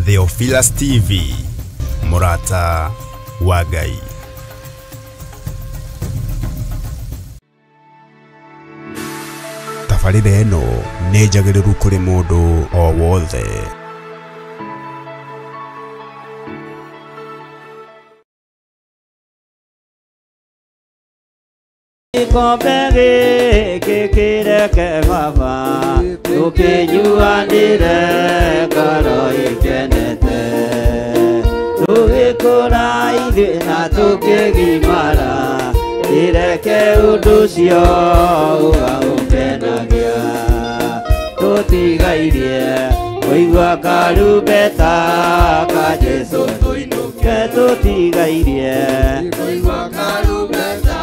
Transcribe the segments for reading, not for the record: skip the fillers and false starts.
Theophilus TV, mũrata wa Ngai. Tabarĩra ĩno nĩ njagĩrĩru kũrĩ mũndũ o wothe. Gĩkombe gĩkĩ kĩreke baba tũkĩnyuanĩre ngoro ĩkenete, tũgĩkũra ithuĩ na tũkĩgimara, kĩreke ũndũ ũcio ũgagũkenagia. Tũtigairie kũigua karumbeta ka Jesũ tũinũke, tũtigairie kũigua karumbeta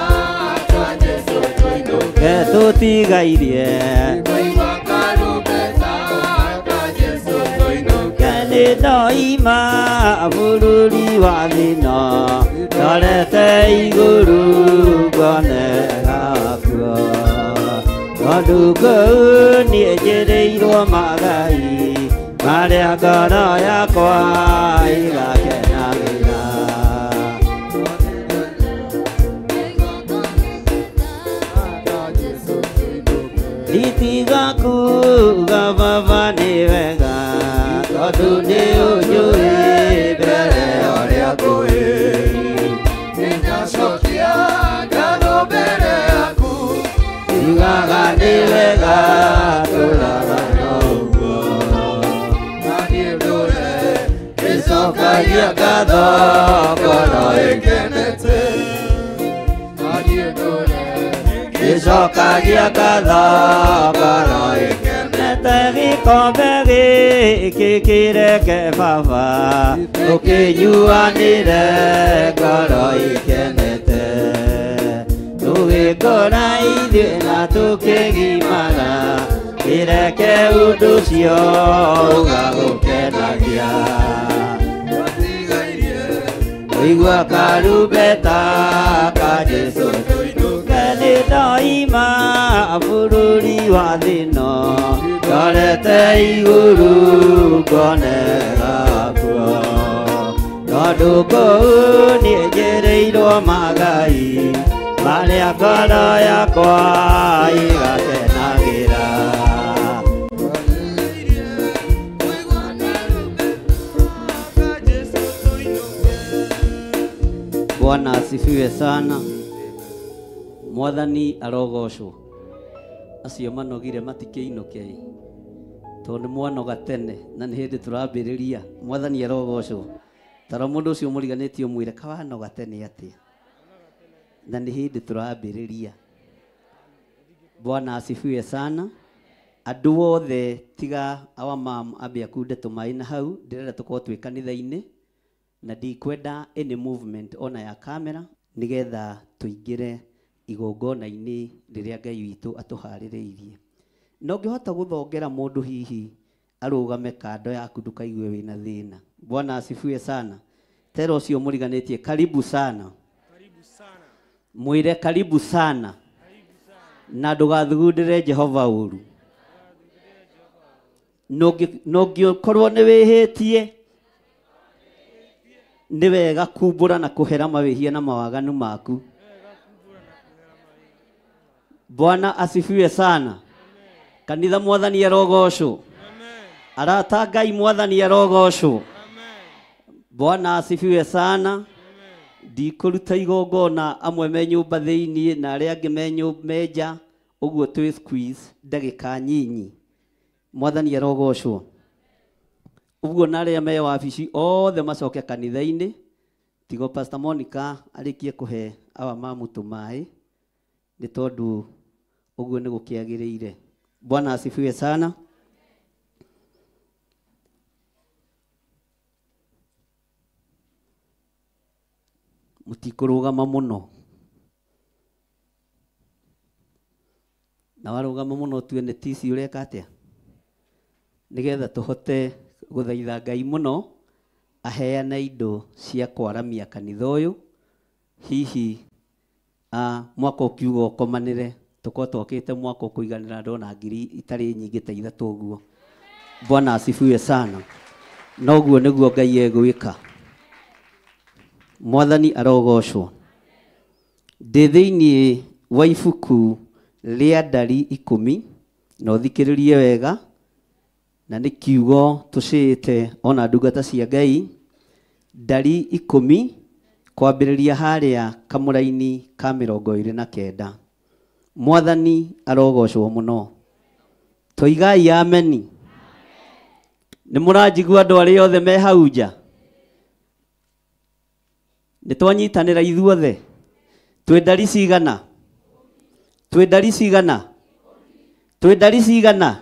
ka Jesũ tũinũke, tũtigairie kũigua karumbeta ka Jesũ tũinũke. Nĩ ndoima bũrũri wa thĩna, ndorete igũrũ ngone gakuo, tondũ kũu niĩ njĩrĩirwo magai marĩa ngoro yakwa ĩgakenagĩra. Nditiga kuga baba nĩ wega, tondũ nĩ ũnjũĩ mbere ya ũrĩa ngũĩ. Nĩndacokia ngatho mbere yaku, Njugaga nĩ wega tũraga na ũguo, na niĩ ndũre ngĩcokagia ngatho ngoro ĩkenete, na niĩ ndũre ngĩcokagia ngatho ngoro ĩkenete. Gĩkombe gĩkĩ kĩreke baba tũkĩnyuanĩre ngoro ĩkenete, tũgĩkũra ithuĩ na tũkĩgimara, kĩreke ũndũ ũcio ũgagũkenagia. Tũtigairie Kũigua karumbeta ka Jesũ tũinũke, nĩ ndoima bũrũri wa thĩna, ndorete igũrũ ngone gakuo, tondũ kũu niĩ njĩrĩirwo magai marĩa ngoro yakwa ĩgakenagĩra. Kũigua karumbeta ka Jesũ tũinũke. Bwana asifiwe sana. Mwathani arogocwo. Acio manogire matikĩinũke, tondũ nĩ mwanoga tene na nĩ hĩndĩ tũrambĩrĩria. Mwathani arogocwo. Tara mũndũ ũcio mũriganĩtie ũmwĩre kawanoga tene atĩa, na nĩ hĩndĩ tũrambĩrĩria. Bwana asifiwe sana. Andũ othe tiga our mom ambe akunde tũmaĩ na hau, ndĩrenda tũkorwo twĩ kanitha-inĩ na ndikwenda any movement ona ya kamera, nĩgetha tũingĩre igongona-inĩ rĩrĩa Ngai witũ atũharĩrĩirie. Na ũngĩhota gũthongera mũndũ hihi arũgame kando yaku ndũkaigue wĩna thĩna. Bwana asifiwe sana. Tera ũcio mũriganĩtie karibu sana, mwĩre karibu sana, na ndũgathugundĩre Jehova ũru. Na ũngĩkorwo nĩ wĩhĩtie, nĩ wega kumbũra na kũhera mawĩhia na mawaganu maku. Bwana asifiwe sana. Kanitha mwathani arogocwo. Arata Ngai mwathani arogocwo. Bwana asifiwe sana. Ndikũruta igongona amwe me nyũmba thĩiniĩ na arĩa angĩ me nja, ũguo twĩ squeeze ndagĩka nyinyi. Mwathani arogocwo. Ũguo na arĩa me wabici othe macoke kanitha-inĩ, tigo Pastor Monica arĩkie kũhe awa mamu tũmaĩ, nĩ tondũ ũguo nĩ gũkĩagĩrĩire. Bwana asifiwe sana. Mũtikũrũgama mũno, na warũgama mũno ũtue nĩ tici ũreka atĩa, nĩgetha tũhote gũthaitha Ngai mũno aheane indo cia kwaramia kanitha ũyũ. Hihi mwaka ũkiuga ũkomanĩre, tũkorwo twakĩte mwaka ũkũiganĩra ndona ngiri itarĩ nyingĩ ta ithatũ ũguo. Bwana asifiwe sana. Noguo nĩguo Ngai egwĩka. Mwathani arogocwo. Ndĩ thĩinĩ wa ibuku rĩa Ndari 10 na ũthikĩrĩrie wega, na nĩ kiugo tũcĩĩte ona ndungata cia Ngai. Ndari 10 kwambĩrĩria harĩa kamũraini ka 29. Mwathani arogocwo mũno. Toigai ameni. Nĩ mũranjigua andũ arĩa othe me hau nja? Nĩ twanyitanĩra ithuothe? Twĩ ndari cigana? Twĩ ndari cigana? Twĩ ndari cigana?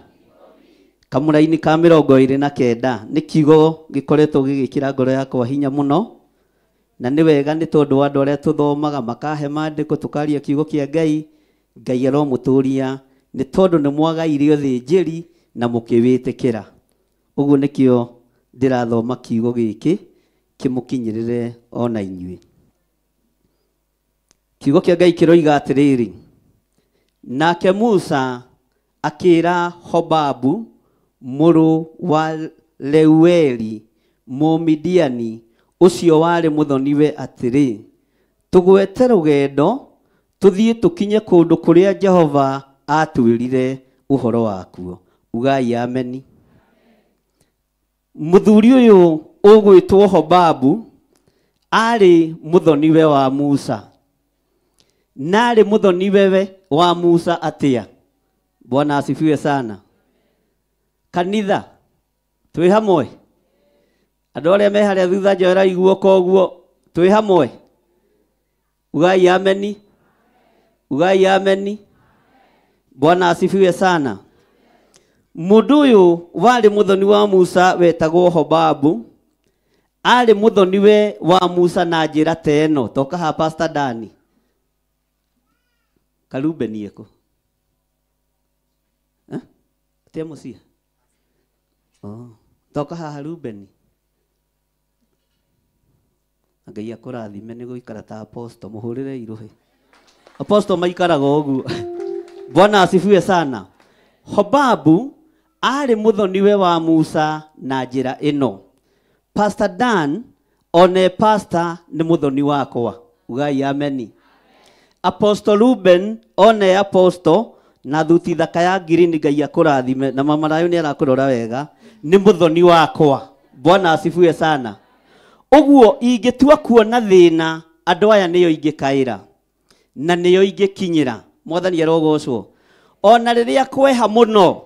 Kamũraini ka 29 nĩ kiugo gĩkoretwo gĩgĩkĩra ngoro yakwa hinya mũno, na nĩ wega nĩ tondũ wa andũ arĩa tũthomaga makahe maandĩko tũkaria kiugo kĩa Ngai. Ngai aromũtũria nĩ tondũ nĩ mwagaire ũthĩnjĩri na mũkĩwĩtĩkĩra. Ũguo nĩkĩo ndĩrathoma kiugo gĩkĩ kĩmũkinyĩrĩre ona inyuĩ. Kiugo kĩa Ngai kĩroiga atĩrĩrĩ, nake Musa akĩra Hobabu mũrũ wa Reueli Mũmidiani ũcio warĩ mũthoniwe atĩrĩ, tũgwete rũgendo tũthiĩ tũkinye kũndũ kũrĩa Jehova atwĩrire ũhoro wakuo. Ugai ameni. Mũthuri ũyũ ũgwĩtwo Hobabu arĩ mũthoniwe wa Musa. Na arĩ mũthoniwe wa Musa atĩa? Bwana asifiwe sana. Kanitha twĩ hamwe? Andũ arĩa me harĩa thutha njoera guoko ũguo, twĩ hamwe? Ugai ameni. Ugai ameni. Bwana asifiwe sana. Mũndũ ũyũ warĩ mũthoni wa Musa wetagwo Hobabu arĩ mũthoniwe wa Musa na njĩra ta ĩno. Toka ha Pastor Dani. Karube nieko. Eh? Tia musia. Oh, toka haha Rubeni. Ngai akũrathime nĩ gũikara ta apostle, mũhũrĩre irũhĩ. Apostle maikaraga ũguo. Bwana asifiwe sana. Hobabu arĩ mũthoniwe wa Musa na njĩra ĩno. Pastor Dan one pastor nĩ mũthoni wakwa. Ugai ameni. Apostle Ruben one apostle na thuti thaka ya ngirini Ngai akũrathime na mama Rayo nĩ arakũrora wega nĩ mũthoni wakwa. Bwana asifiwe sana. Ũguo ingĩtua kuona thĩna andũ aya nĩo ingĩkaĩra na nĩo ingĩkinyĩra. Mwathani arogocwo. Ona rĩrĩa kweha mũno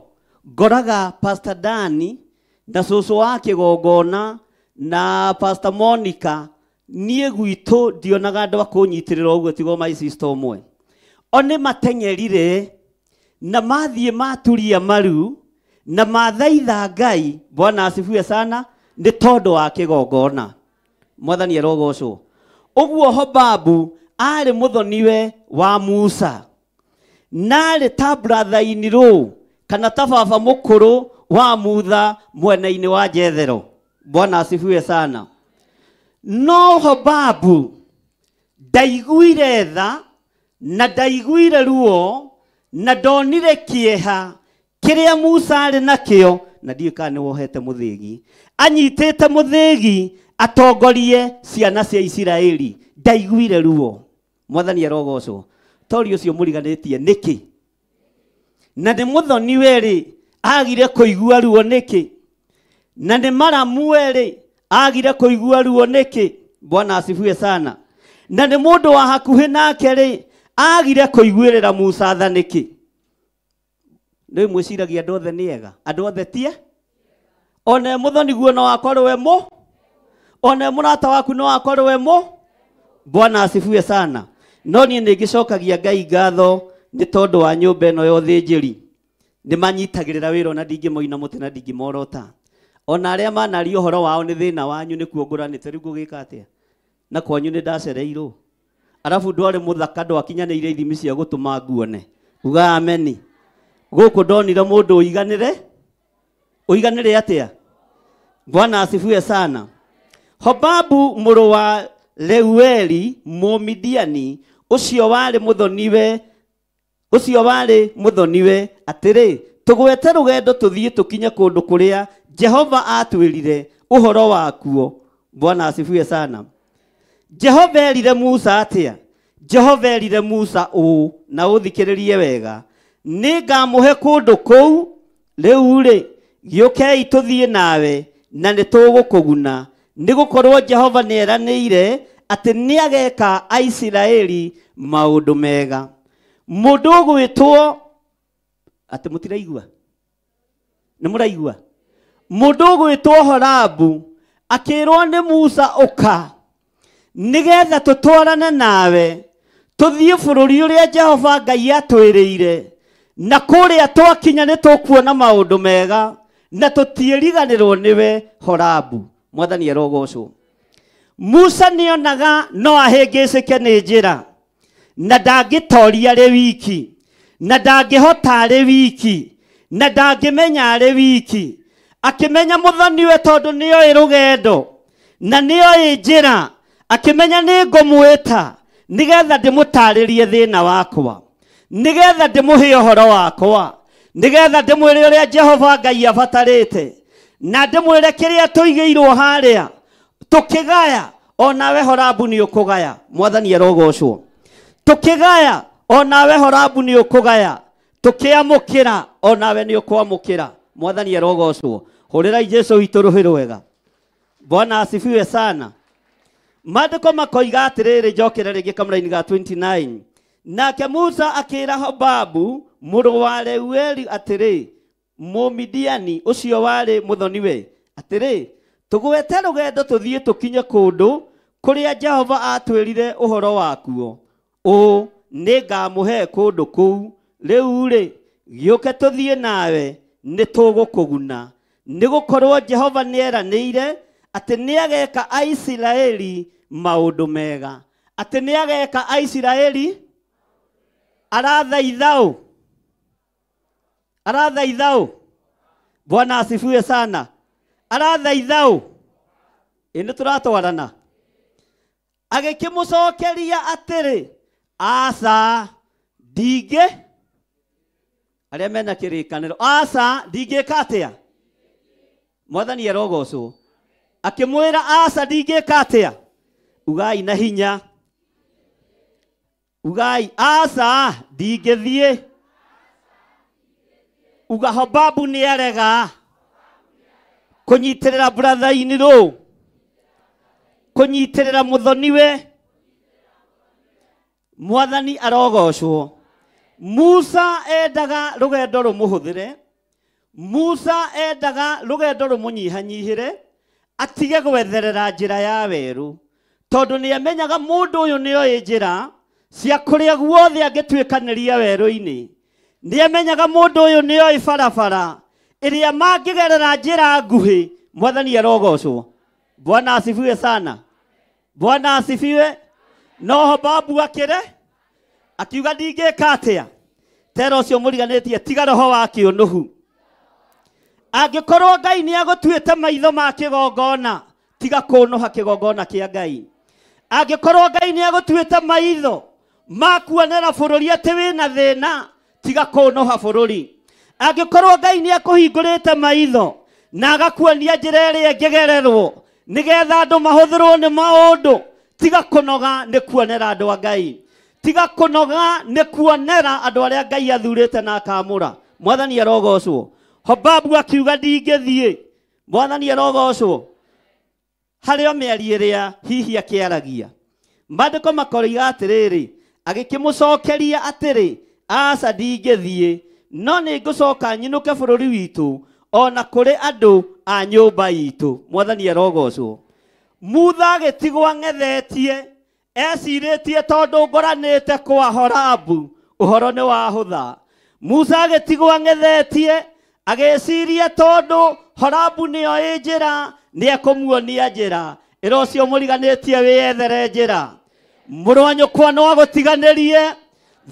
ngoraga Pastor Dani na cũcũ wa kĩgongona na Pastor Monica, niĩ gwitũ ndionaga andũ a kũnyitĩrĩra ũguo tigo my sister ũmwe. O nĩ mateng'erire na mathiĩ maturia maru na mathaitha Ngai. Bwana asifiwe sana. Nĩ tondũ wa kĩgongona. Mwathani arogocwo. Ũguo Hobabu arĩ mũthoniwe wa Musa na arĩ ta brother-in-law kana ta baba mũkũrũ wa Mutha mwena-inĩ wa Jethero. Bwana asifiwe sana. No Hobabu ndaiguire tha na ndaiguire ruo na ndonire kĩeha kĩrĩa Musa arĩ nakĩo, na ndiũĩ kana nĩ wohete mũthĩgi, anyitĩte mũthĩgi atongorie ciana cia Isiraeli. Ndaiguire ruo. Mwathani arogocwo. Tori ũcio mũriganĩtie nĩkĩ? Na nĩ mũthoni werĩ agire kũigua ruo nĩkĩ? Na nĩ maramu werĩ agire kũigua ruo nĩkĩ? Bwana asifiwe sana. Na nĩ mũndũ wa hakuhĩ nake rĩ agire kũiguĩrĩra Musa tha nĩkĩ? Rĩu mwĩciragia andũ othe nĩ ega? Andũ othe tie? One mũthoni guo no akorwo e mũ? One mũrata waku no akorwo e mũ? Bwana asifiwe sana. No niĩ nĩ ngĩcokagia Ngai ngatho nĩ tondũ wa nyũmba ĩno ya ũthĩnjĩri. Nĩ manyitagĩrĩra wĩra ona ndingĩmoina mũtĩ na ndingĩmorota. Ona arĩa manaria ũhoro wao nĩ thĩna wanyu nĩkuo ngũranĩte rĩu ngũgĩka atĩa? Na kwanyu nĩ ndacereirwo. Arabu ndwarĩ mũthaka ndwakinyanĩire ithimi cia gũtũma nguone. Uga ameni. Gũkũ ndonire mũndũ ũiganĩre? Ũiganĩre atĩa? Bwana asifiwe sana. Hobabu mũrũ wa Reueli Mũmidiani ũcio warĩ mũthoniwe, ũcio warĩ mũthoniwe atĩrĩ, tũgwete rũgendo tũthiĩ tũkinye kũndũ kũrĩa Jehova atwĩrire ũhoro wakuo. Bwana asifiwe sana. Jehova erire Musa atĩa? Jehova erire Musa ũũ, na ũthikĩrĩrie wega, nĩngamũhe kũndũ kũu, rĩu rĩ gĩũkei tũthiĩ nawe na nĩtũgũkũguna, nĩgũkorwo Jehova nĩeranĩire atĩ nĩageka Aisiraeli maũndũ mega. Mũndũ ũgwĩtwo atĩ mũtiraigua? Nĩ mũraigua? Mũndũ ũgwĩtwo Horabu akĩrwo nĩ Musa, ũka nĩgetha tũtwarane nawe tũthiĩ bũrũri ũrĩa Jehova Ngai atwĩrĩire, na kũrĩa twakinya nĩtũkuona maũndũ mega na tũtiĩriganĩrwo nĩwe. Horabu. Mwathani arogocwo. Musa nĩonaga no ahĩngĩcĩke nĩ njĩra, na ndangĩtoria arĩ wiki, na ndangĩhota arĩ wiki, na ndangĩmenya arĩ wiki. Akĩmenya mũthoniwe tondũ nĩoĩ rũgendo na nĩoĩ njĩra, akĩmenya nĩngũmwĩta nĩgetha ndĩmũtarĩrie thĩna wakwa, nĩgetha ndĩmũhe ũhoro wakwa, nĩgetha ndĩmwĩre ũrĩa Jehova Ngai abatarĩte, na ndĩmwĩre kĩrĩa tũigĩirwo harĩa tũkĩgaya, onawe Horabu nĩ ũkũgaya. Mwathani arogocwo. Tũkĩgaya, onawe Horabu nĩ ũkũgaya, tũkĩamũkĩra, onawe nĩ ũkwamũkĩra. Mwathani arogocwo. Hũrĩrai Jesu witũ rũhĩ rwega. Bwana asifiwe sana. Maandĩko makoiga atĩrĩrĩ, njokere rĩngĩ kamũraini ga 29. Nake Musa akĩra Hobabu mũrũ wa Reueli atĩrĩ, Mũmidiani ũcio warĩ mũthoniwe, atĩrĩ, tũgwete rũgendo tũthiĩ tũkinye kũndũ kũrĩa Jehova atwĩrire ũhoro wakuo, ũũ nĩngamũhe kũndũ kũu. Rĩu rĩ gĩũke tũthiĩ nawe, nĩtũgũkũguna, nĩgũkorwo Jehova nĩeranĩire atĩ nĩageka Aisiraeli maũndũ mega. Atĩ nĩageka Aisiraeli. Arathaitha ũ? Arathaitha ũ? Bwana asifiwe sana. Arathaitha ũ? Ĩ nĩtũratwarana. Agĩkĩmũcokeria atĩrĩ, aca ndingĩ, arĩa mena kĩrĩkanĩro, aca ndingĩka atĩa? Mwathani arogocwo. Akĩmwĩra aca ndingĩka atĩa? Ugai na hinya. Ugai aca ndingĩthiĩ. Uga Hobabu nĩarega kũnyitĩrĩra brother-in law, kũnyitĩrĩra mũthoniwe. Mwathani arogocwo. Musa endaga rũgendo rũmũhũthĩre, Musa endaga rũgendo rũmũnyihanyihĩre, atige gwetherera njĩra ya werũ, tondũ nĩamenyaga mũndũ ũyũ nĩoĩ njĩra cia kũrĩa guothe angĩtuĩkanĩria werũ-inĩ. Nĩamenyaga mũndũ ũyũ nĩoĩ barabara ĩrĩa mangĩgerera njĩra nguhĩ. Mwathani arogocwo. Bwana asifiwe sana. Bwana asifiwe. No Hobabu akĩre akiuga ndingĩka atĩa? Tera ũcio mũriganĩtie, tiga roho wa kĩũnũhu. Angĩkorwo Ngai nĩagũtuĩte maitho ma kĩgongona, tiga kũnũha kĩgongona kĩa Ngai. Angĩkorwo Ngai nĩagũtuĩte maitho ma kuonera bũrũri atĩ wĩna thĩna, tiga kũnũha bũrũri. Angĩkorwo Ngai nĩakũhingũrĩte maitho na agakuonia njĩra ĩrĩa ĩngĩgererwo nĩgetha andũ mahũthĩrwo nĩ maũndũ, tiga kũnoga nĩ kuonera andũ a Ngai. Tiga kũnoga nĩ kuonera andũ arĩa Ngai athurĩte na akamũra. Mwathani arogocwo. Hobabu akiuga ndingĩthiĩ. Mwathani arogocwo. Harĩ o mĩario ĩrĩa hihi akĩaragia. Maandĩko makoiga atĩrĩrĩ, agĩkĩmũcokeria atĩrĩ, aca ndingĩthiĩ, no nĩngũcoka nyinũke bũrũri witũ ona kũrĩ andũ a nyũmba itũ. Mwathani arogocwo. Mutha agĩtigwo ang'ethetie, ecirĩtie tondũ ngoranĩte kwa Horabu ũhoro nĩ wahũtha. Musa agĩtigwo ang'ethetie, agĩciria tondũ Horabu nĩoĩ njĩra, nĩekũmuonia njĩra. Ĩra ũcio mũriganĩtie wĩyethere njĩra. Mũrũ wa nyũkwa no agũtiganĩrie,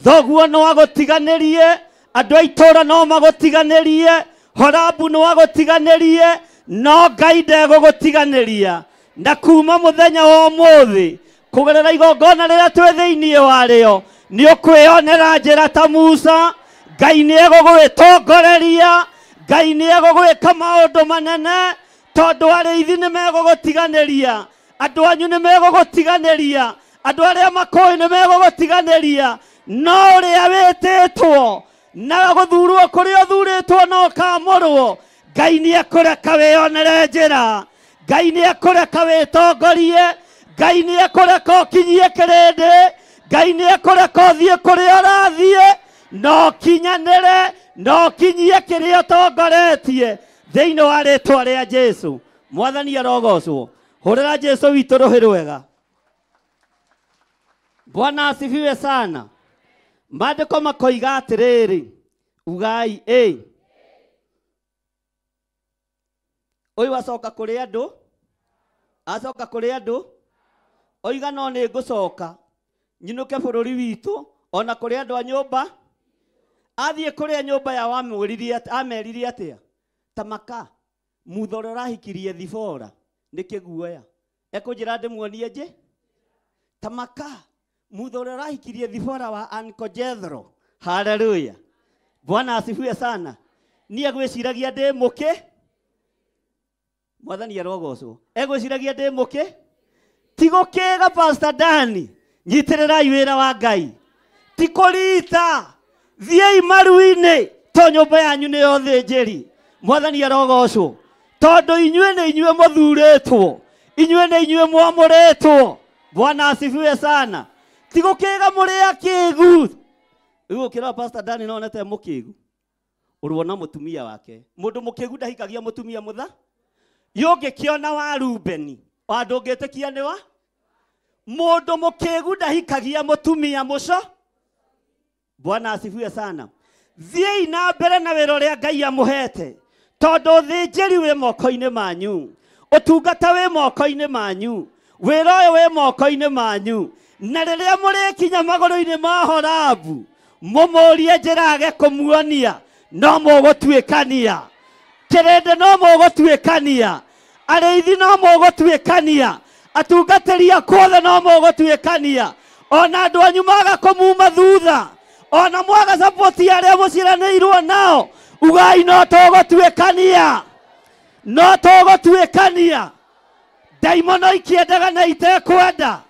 thoguo no agũtiganĩrie, andũ a itũũra no magũtiganĩrie, Horabu no agũtiganĩrie, no Ngai ndegũgũtiganĩria. Na kuma mũthenya wa ũmũthĩ kũgerera igongona rĩrĩa twĩ thĩinĩ warĩo, nĩ ũkwĩonera njĩra ta Musa. Ngai nĩegũgwĩtongoreria, Ngai nĩegũgwĩka maũndũ manene, Tondũ arĩithi nĩ megũgũtiganĩria, andũ anyu nĩ megũgũtiganĩria, andũ arĩa makũĩ nĩ megũgũtiganĩria, no ũrĩa wĩtĩtwo na gũthurwo kũrĩa ũthurĩtwo na ũkamũrwo, Ngai nĩ ekũreka wĩyonere njĩra, Ngai nĩ ekũreka wĩtongorie, Ngai nĩ ekũreka ũkinyie kĩrĩndĩ, Ngai nĩ ekũreka ũthiĩ kũrĩa ũrathiĩ, na ũkinyanĩre na ũkinyie kĩrĩa ũtongoretie thĩinĩ wa rĩtwa rĩa Jesu. Mwathani arogocwo. Hũrĩra Jesu witũ rũhĩ rwega. Bwana asifiwe sana. Maandĩko makoiga atĩrĩrĩ, ugai ĩ ũyũ acoka kũrĩ andũ, acoka kũrĩ andũ, oiga no nĩ ngũcoka nyinũke bũrũri witũ ona kũrĩ andũ a nyũmba. Athiĩ kũrĩa nyũmba yao ameririe atĩa? Tamaka mutho ũrĩa ũrahikirie Thibora nĩ kĩguoya, ekũnjĩra ndĩmuonie nje. Tamaka mutho ũrĩa ũrahikirie Thibora wa Uncle Jethro. Haleluya, Bwana asifiwe sana. Niĩ gwĩciragia ndĩ mũkĩ, Mwathani arogocwo. Egwĩciragia ndĩ mũkĩ, ti gũkĩga Pastor Dani, nyitĩrĩrai wĩra wa Ngai, ti kũrita, thiĩi maru-inĩ to nyũmba yanyu nĩyo thĩnjĩri. Mwathani arogocwo. Tondũ inyuĩ nĩ inyuĩ mũthurĩtwo, inyuĩ nĩ inyuĩ mwamũrĩtwo. Bwana asifiwe sana. Ti gũkĩga mũrĩ akĩgu. Rĩu ũkĩrora Pastor Dani no onete mũkĩgu, ũruona mũtumia wake. Mũndũ mũkĩgu ndahikagia mũtumia mũtha. Yũngĩkĩona wa Rubeni, wa ndũngĩtĩkia nĩ wa mũndũ mũkĩgu ndahikagia mũtumia mũco. Bwana asifiwe sana. Thiĩi na mbere na wĩra ũrĩa Ngai amũhete, tondũ ũthĩnjĩri wĩ moko-inĩ manyu, ũtungata wĩ moko-inĩ manyu, wĩra ũyũ wĩ moko-inĩ manyu. Na rĩrĩa mũrĩkinya magũrũ-inĩ ma Horabu, mũmũrie njĩra age kũmuonia, no mũgũtuĩkania. Kĩrĩndĩ no mũgũtuĩkania, arĩithi no mũgũtuĩkania, atungatĩri akuothe no mũgũtuĩkania, ona andũ anyu maga kũmuma thutha, ona mwaga sapoti arĩa mũciaranĩirwo nao, ugai no tũgũtuĩkania, no tũgũtuĩkania. Ndaimono ikĩendaga na itekwenda,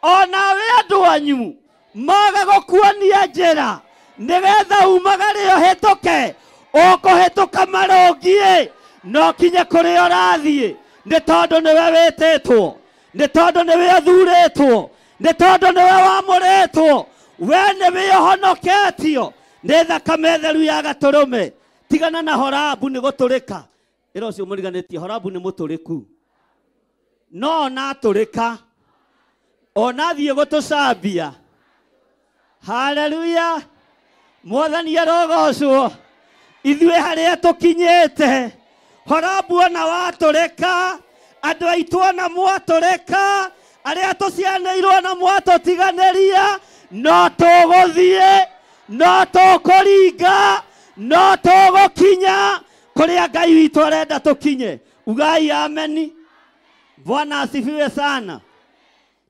onawe andũ anyu maga gũkuonia njĩra nĩgetha umagare ũhĩtũke, ũkũhĩtũka marũngiĩ no kinye kũrĩa ũrathiĩ, nĩ tondũ nĩwe wĩtĩtwo, nĩ tondũ nĩwe ũthurĩtwo, nĩ tondũ nĩwe wamũrĩtwo, we nĩwe ũhonoketio nĩ thakame theru ya gatũrũme. Tigana na Horabu nĩ gũtũrĩka. Ĩra ũcio mũriganĩtie, Horabu nĩ mũtũrĩku, no ona atũrĩka, ona athiĩ gũtũcambia. Haleluya, Mwathani arogocwo. Ithuĩ harĩa tũkinyĩte, Horabu ona watũrĩka, andũ aitũ ona mwatũrĩka, arĩa tũcianĩirwo ona mwatũtiganĩria, no tũgũthiĩ, no tũkũringa, no tũgũkinya kũrĩa Ngai witũ arenda tũkinye. Ugai ameni. Bwana asifiwe sana.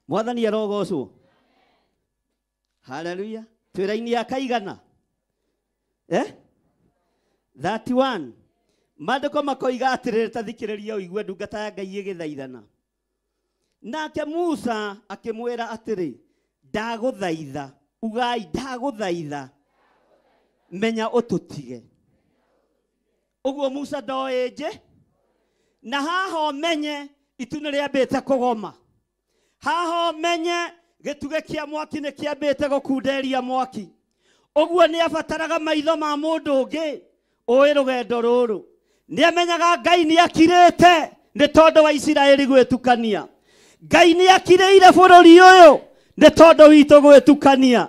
Mwathani arogocwo. Haleluya. Twĩra-inĩ ya kaigana 31. Maandĩko makoiga atĩrĩrĩ, ta thikĩrĩria ũigue ndungata ya Ngai ĩgĩthaithana. Nake Musa akĩmwĩra atĩrĩ, ndagũthaitha, ugai ndagũthaitha, menya ũtũtige. Ũguo Musa ndoĩ nje, na haha ũmenye itu nĩ rĩambĩte kũgoma, haha ũmenye gĩtugĩ kĩa mwaki nĩ kĩambĩte gũkunderia mwaki. Ũguo nĩ abataraga maitho ma mũndũ ũngĩ ũĩ rũgendo rũrũ. Nĩ amenyaga Ngai nĩ akirĩte nĩ tondũ wa Isiraeli gwĩtukania. Ngai nĩ akirĩire bũrũri ũyũ nĩ tondũ witũ gwĩtukania.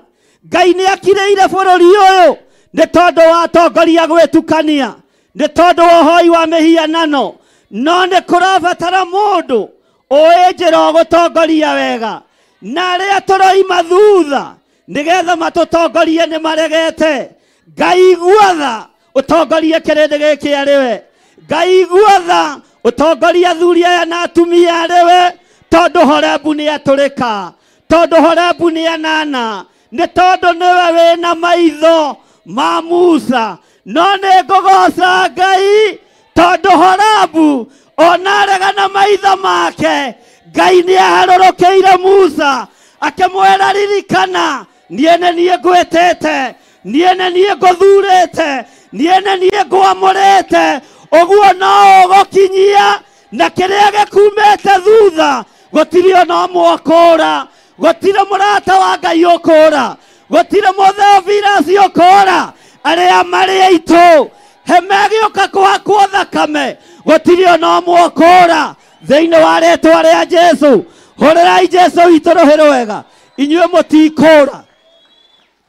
Ngai nĩ akirĩire bũrũri ũyũ nĩ tondũ wa atongoria gwĩtukania, nĩ tondũ wa ũhoi wa mĩhianano. No nĩ kũrabatara mũndũ ũĩ njĩra ũgũtongoria wega, na arĩa tũroima thutha nĩgetha matũtongorie nĩ maregete. Ngai igua tha ũtongorie kĩrĩndĩ gĩkĩ arĩ we. Ngai igua tha ũtongorie athuri aya na atumia arĩ we, tondũ Horebu nĩ atũrĩka, tondũ Horebu nĩ anana, nĩ tondũ nĩwe wĩna maitho ma Musa. No nĩ ngũgoca Ngai Tondũ Horabu ona aregana maitho make, Ngai nĩaharũrũkĩire Musa akĩmwĩra ririkana, niĩ nĩ niĩ ngwĩtĩte, niĩ nĩ niĩ ngũthurĩte, niĩ nĩ niĩ ngwamũrĩte, ũguo no ũgũkinyia na kĩrĩa gĩkumĩte thutha gũtirĩ ona ũmwe ũkũũra, gũtirĩ mũrata wa Ngai ũkũũra, gũtirĩ mũtheofirasi ũkũũra, arĩa marĩ aitũ hema ĩgĩũka kũhakwo thakame gũtirĩ ona ũmwe ũkũũra. Thĩinĩ wa rĩtwa rĩa Jesũ, hũrĩrai Jesũ witũ rũhĩ rwega, inyuĩ mũtikũũra.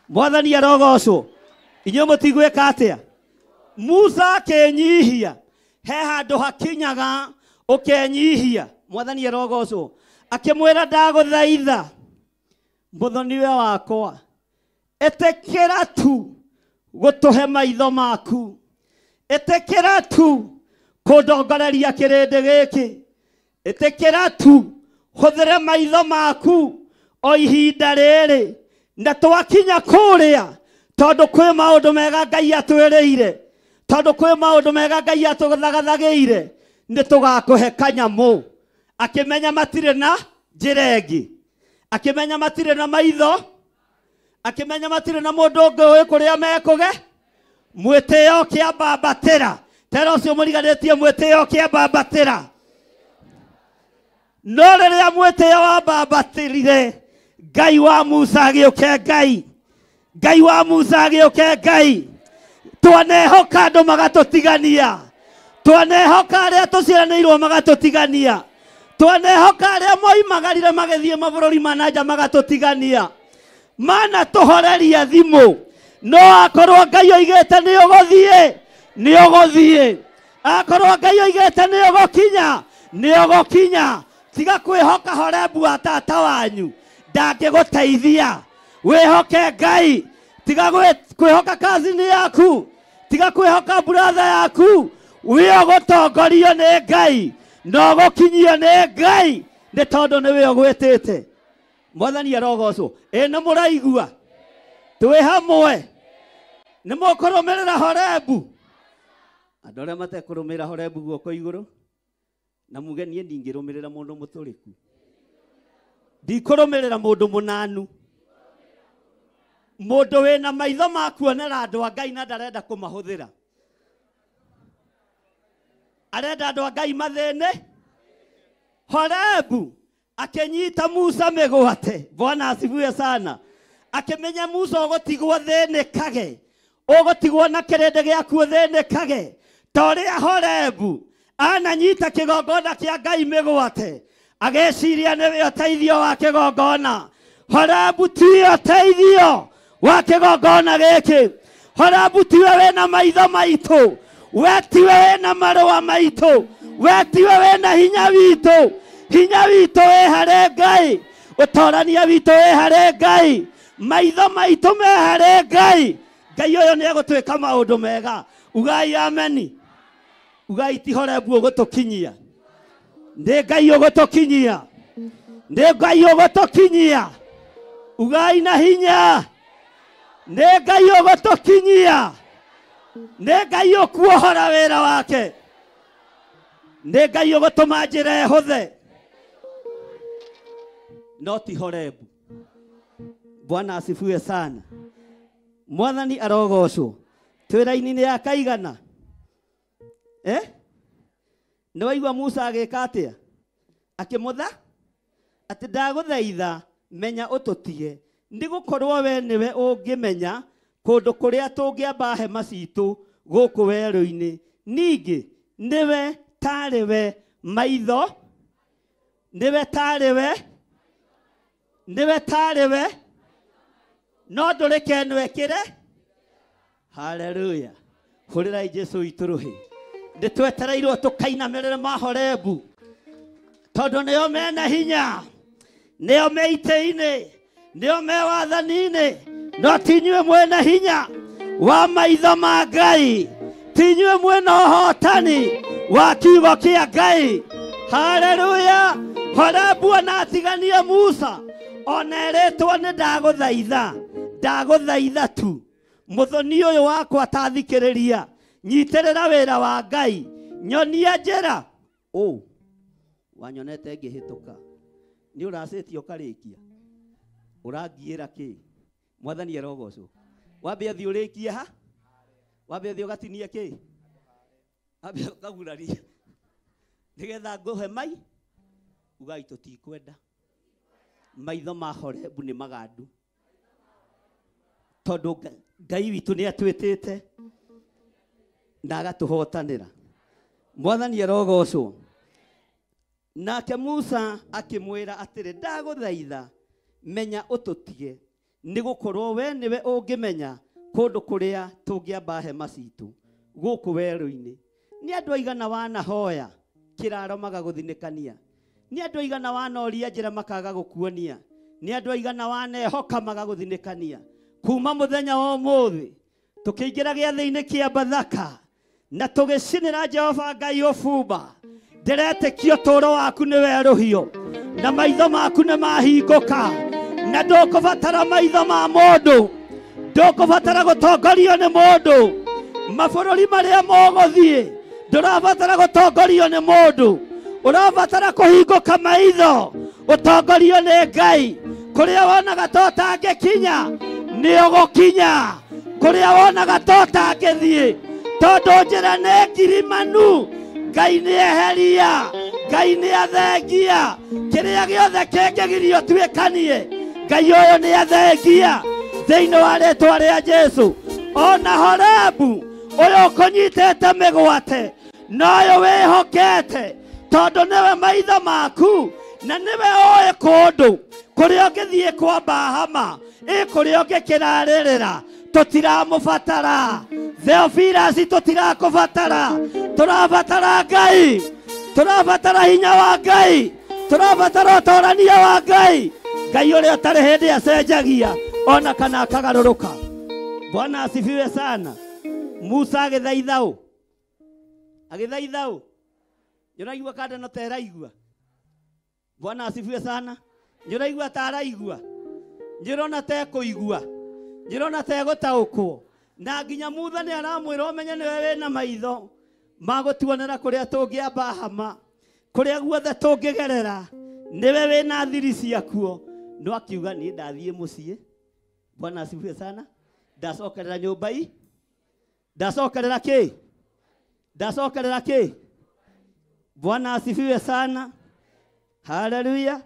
Mwathani arogocwo. Inyuĩ mũtigwĩka atĩa? Musa akĩnyihia, he handũ hakinyaga ũkenyihia. Mwathani arogocwo. Akĩmwĩra ndagũthaitha mũthoniwe wakwa, ĩtĩkĩra tu gũtũhe maitho maku, ĩtĩkĩra tu kũndongoreria kĩrĩndĩ gĩkĩ, ĩtĩkĩra tu hũthĩre maitho maku o ihinda rĩrĩ, na twakinya kũrĩa, tondũ kwĩ maũndũ mega Ngai atwĩrĩire, tondũ kwĩ maũndũ mega Ngai atũthagathagĩire, nĩ tũgakũhe kanyamũ. Akĩmenya matirĩ na njĩra ĩngĩ, akĩmenya matirĩ na maitho, akĩmenya matirĩ na mũndũ ũngĩ ũĩ kũrĩa mekũge. Mwĩtĩo kĩambambatĩra, tera ũcio mũriganĩtie mwĩtĩo kĩambambatĩra. No rĩrĩa mwĩtĩo wambambatĩrire, Ngai wa Musa agĩũke Ngai, Ngai wa Musa agĩũke Ngai. Twanehoka andũ magatũtigania, twanehoka arĩa tũciaranĩirwo magatũtigania, twanehoka arĩa moimagarire magĩthiĩ mabũrũri ma na nja magatũtigania. Mana tũhoreria thimũ, no akorwo Ngai oigĩte nĩ ũgũthiĩ, nĩ ũgũthiĩ. Akorwo Ngai oigĩte nĩ ũgũkinya, nĩ ũgũkinya. Tiga kwĩhoka Horebu wa tata wanyu, ndangĩgũteithia. Wĩhoke Ngai. Tiga kwĩhoka kazini yaku, tiga kwĩhoka buratha yaku. Wĩ ũgũtongorio nĩ Ngai na ũgũkinyio nĩ Ngai, nĩ tondũ nĩwe ũgwĩtĩte. Mwathani arogocwo. Ĩ nĩ mũraigua? Twĩ hamwe. Nĩ mũkũrũmĩrĩra Horebu? Andũ arĩa matekũrũmĩrĩra Horebu guoko igũrũ, na muge niĩ ndingĩrũmĩrĩra mũndũ mũtũrĩku, ndikũrũmĩrĩra mũndũ mũnanu, mũndũ wĩna maitho ma kuonera andũ a Ngai na ndarenda kũmahũthĩra, arenda andũ a Ngai mathĩne. Horebu akĩnyita Musa mĩgwate. Bwana asifiwe sana. Akĩmenya Musa ũgũtigwo thĩnĩkage, ũgũtigwo na kĩrĩndĩ gĩaku ũthĩnĩkage, ta ũrĩa Horebu ananyita kĩgongona kĩa Ngai mĩgwate, ageciria nĩwe ũteithio wa kĩgongona. Horebu tiwe ũteithio wa kĩgongona gĩkĩ. Horebu tiwe wĩna maitho maitũ, we tiwe wĩna marũa maitũ, we tiwe wĩna hinya witũ. Hinya witũ wĩ harĩ Ngai, ũtorania witũ wĩ harĩ Ngai, maitho maitũ me harĩ Ngai. Ngai ũyũ nĩ egũtwĩka maũndũ mega. Ugai ameni. Ugai ti Horebu ũgũtũkinyia, nĩ Ngai ũgũtũkinyia, nĩ Ngai ũgũtũkinyia. Ugai na hinya, nĩ Ngai ũgũtũkinyia, nĩ Ngai ũkuohora wĩra wake, nĩ Ngai ũgũtũma njĩra ĩhũthe, no ti Horebu. Bwana asifiwe sana. Mwathani arogocwo. Twĩ raini-inĩ ya kaigana? Nĩ waigua Musa agĩka atĩa? Akĩmũtha atĩ ndagũthaitha menya ũtũtige, nĩ gũkorwo we nĩwe ũngĩmenya kũndũ kũrĩa tũngĩamba hema citũ gũkũ werũ-inĩ. Ningĩ nĩwe tarĩ we maitho, nĩwe tarĩ we, nĩwe tarĩ we, no ndũrĩke ĩno ĩkĩre. Haleluya. Hũrĩrai Jesũ witũ rũhĩ. Nĩ twetereirwo tũkainamĩrĩre mahorebu, tondũ nĩo mena hinya, nĩo me itĩ-inĩ, nĩo me wathani-inĩ, no ti inyuĩ mwĩna hinya wa maitho ma Ngai, ti inyuĩ mwĩna ũhotani wa kiugo kĩa Ngai. Haleluya. Horebu ona atiganie Musa, ona erĩtwo nĩ ndagũthaitha, ndagũthaitha tu, mũthoni ũyũ wakwa tathikĩrĩria, nyitĩrĩra wĩra wa Ngai, Nyonia njĩra. Ũ wanyonete ngĩhĩtũka. Nĩ ũracĩtie ũkarĩkia. Ũrangiĩra kĩ? Mwathani arogocwo. Wambe ũthiĩ ũrĩkie ha? Wambe ũthiĩ ũgatinie kĩ? Wambe ũkagurarie. Nĩgetha ngũhe mai? Ugai tũtikwenda. Maitho ma Horebu nĩ magandu. Tondũ Ngai witũ nĩ atwĩtĩte na agatũhotanĩra. Mwathani arogocwo. Nake Musa akĩmwĩra atĩrĩ, ndagũthaitha menya ũtũtige, nĩgũkorwo we nĩwe ũngĩmenya kũndũ kũrĩa tũngĩamba hema citũ gũkũ werũ-inĩ. Nĩ andũ aigana wanahoya kĩraro magagũthinĩkania? Nĩ andũ aigana wanoria njĩra makaga gũkuonia? Nĩ andũ aigana wanehoka magagũthinĩkania? Kuma mũthenya wa ũmũthĩ tũkĩingĩra gĩathĩ-inĩ kĩa Bathaka na tũgĩcinĩra Jehova Ngai ũbumba, ndĩretĩkia ũtũũro waku nĩ werũhio na maitho maku nĩ mahingũka, na ndũkũbatara maitho ma mũndũ, ndũkũbatara gũtongorio nĩ mũndũ. Mabũrũri marĩa mũgũthiĩ ndũrabatara gũtongorio nĩ mũndũ, ũrabatara kũhingũka maitho ũtongorio nĩ Ngai. Kũrĩa wonaga ta ũtangĩkinya nĩ ũgũkinya, kũrĩa wonaga ta ũtangĩthiĩ, tondũ njĩra nĩ ngirimanu. Ngai nĩ eheria, Ngai nĩ athengia kĩrĩa gĩothe kĩngĩgiria ũtuĩkanie. Ngai ũyũ nĩ athengia thĩinĩ wa rĩtwa rĩa Jesũ. Ona Horebu ũyũ ũkũnyitĩte mĩgwate na ũyũ wĩhokete, tondũ nĩwe maitho maku na nĩwe ũĩ kũndũ kũrĩa ũngĩthiĩ kwamba hama, ĩ kũrĩa ũngĩkĩrarĩrĩra. Tũtiramũbatara Theophilus, tũtirakũbatara. Tũrabatara Ngai, tũrabatara hinya wa Ngai, tũrabatara ũtorania wa Ngai. Ngai ũrĩa ũtarĩ hĩndĩ acenjagia ona kana akagarũrũka. Bwana asifiwe sana. Musa agĩthaitha ũ? Agĩthaitha ũ? Nĩũraigua kanda no ta ĩraigua? Bwana asifiwe sana. Nĩũraigua ta araigua? Nĩũrona ta ekũigua? Nĩũrona ta egũtaũkwo? Na nginya Musa nĩ aramwĩra ũmenye nĩwe wĩna maitho ma gũtuonera kũrĩa tũngĩamba hama, kũrĩa guothe tũngĩgerera, nĩwe wĩna thiri ciakuo. No akiuga niĩ ndathiĩ mũciĩ. Bwana asifiwe sana. Ndacokerera nyũmba i, ndacokerera kĩ? Ndacokerera kĩ? Bwana asifiwe sana. Haleluya.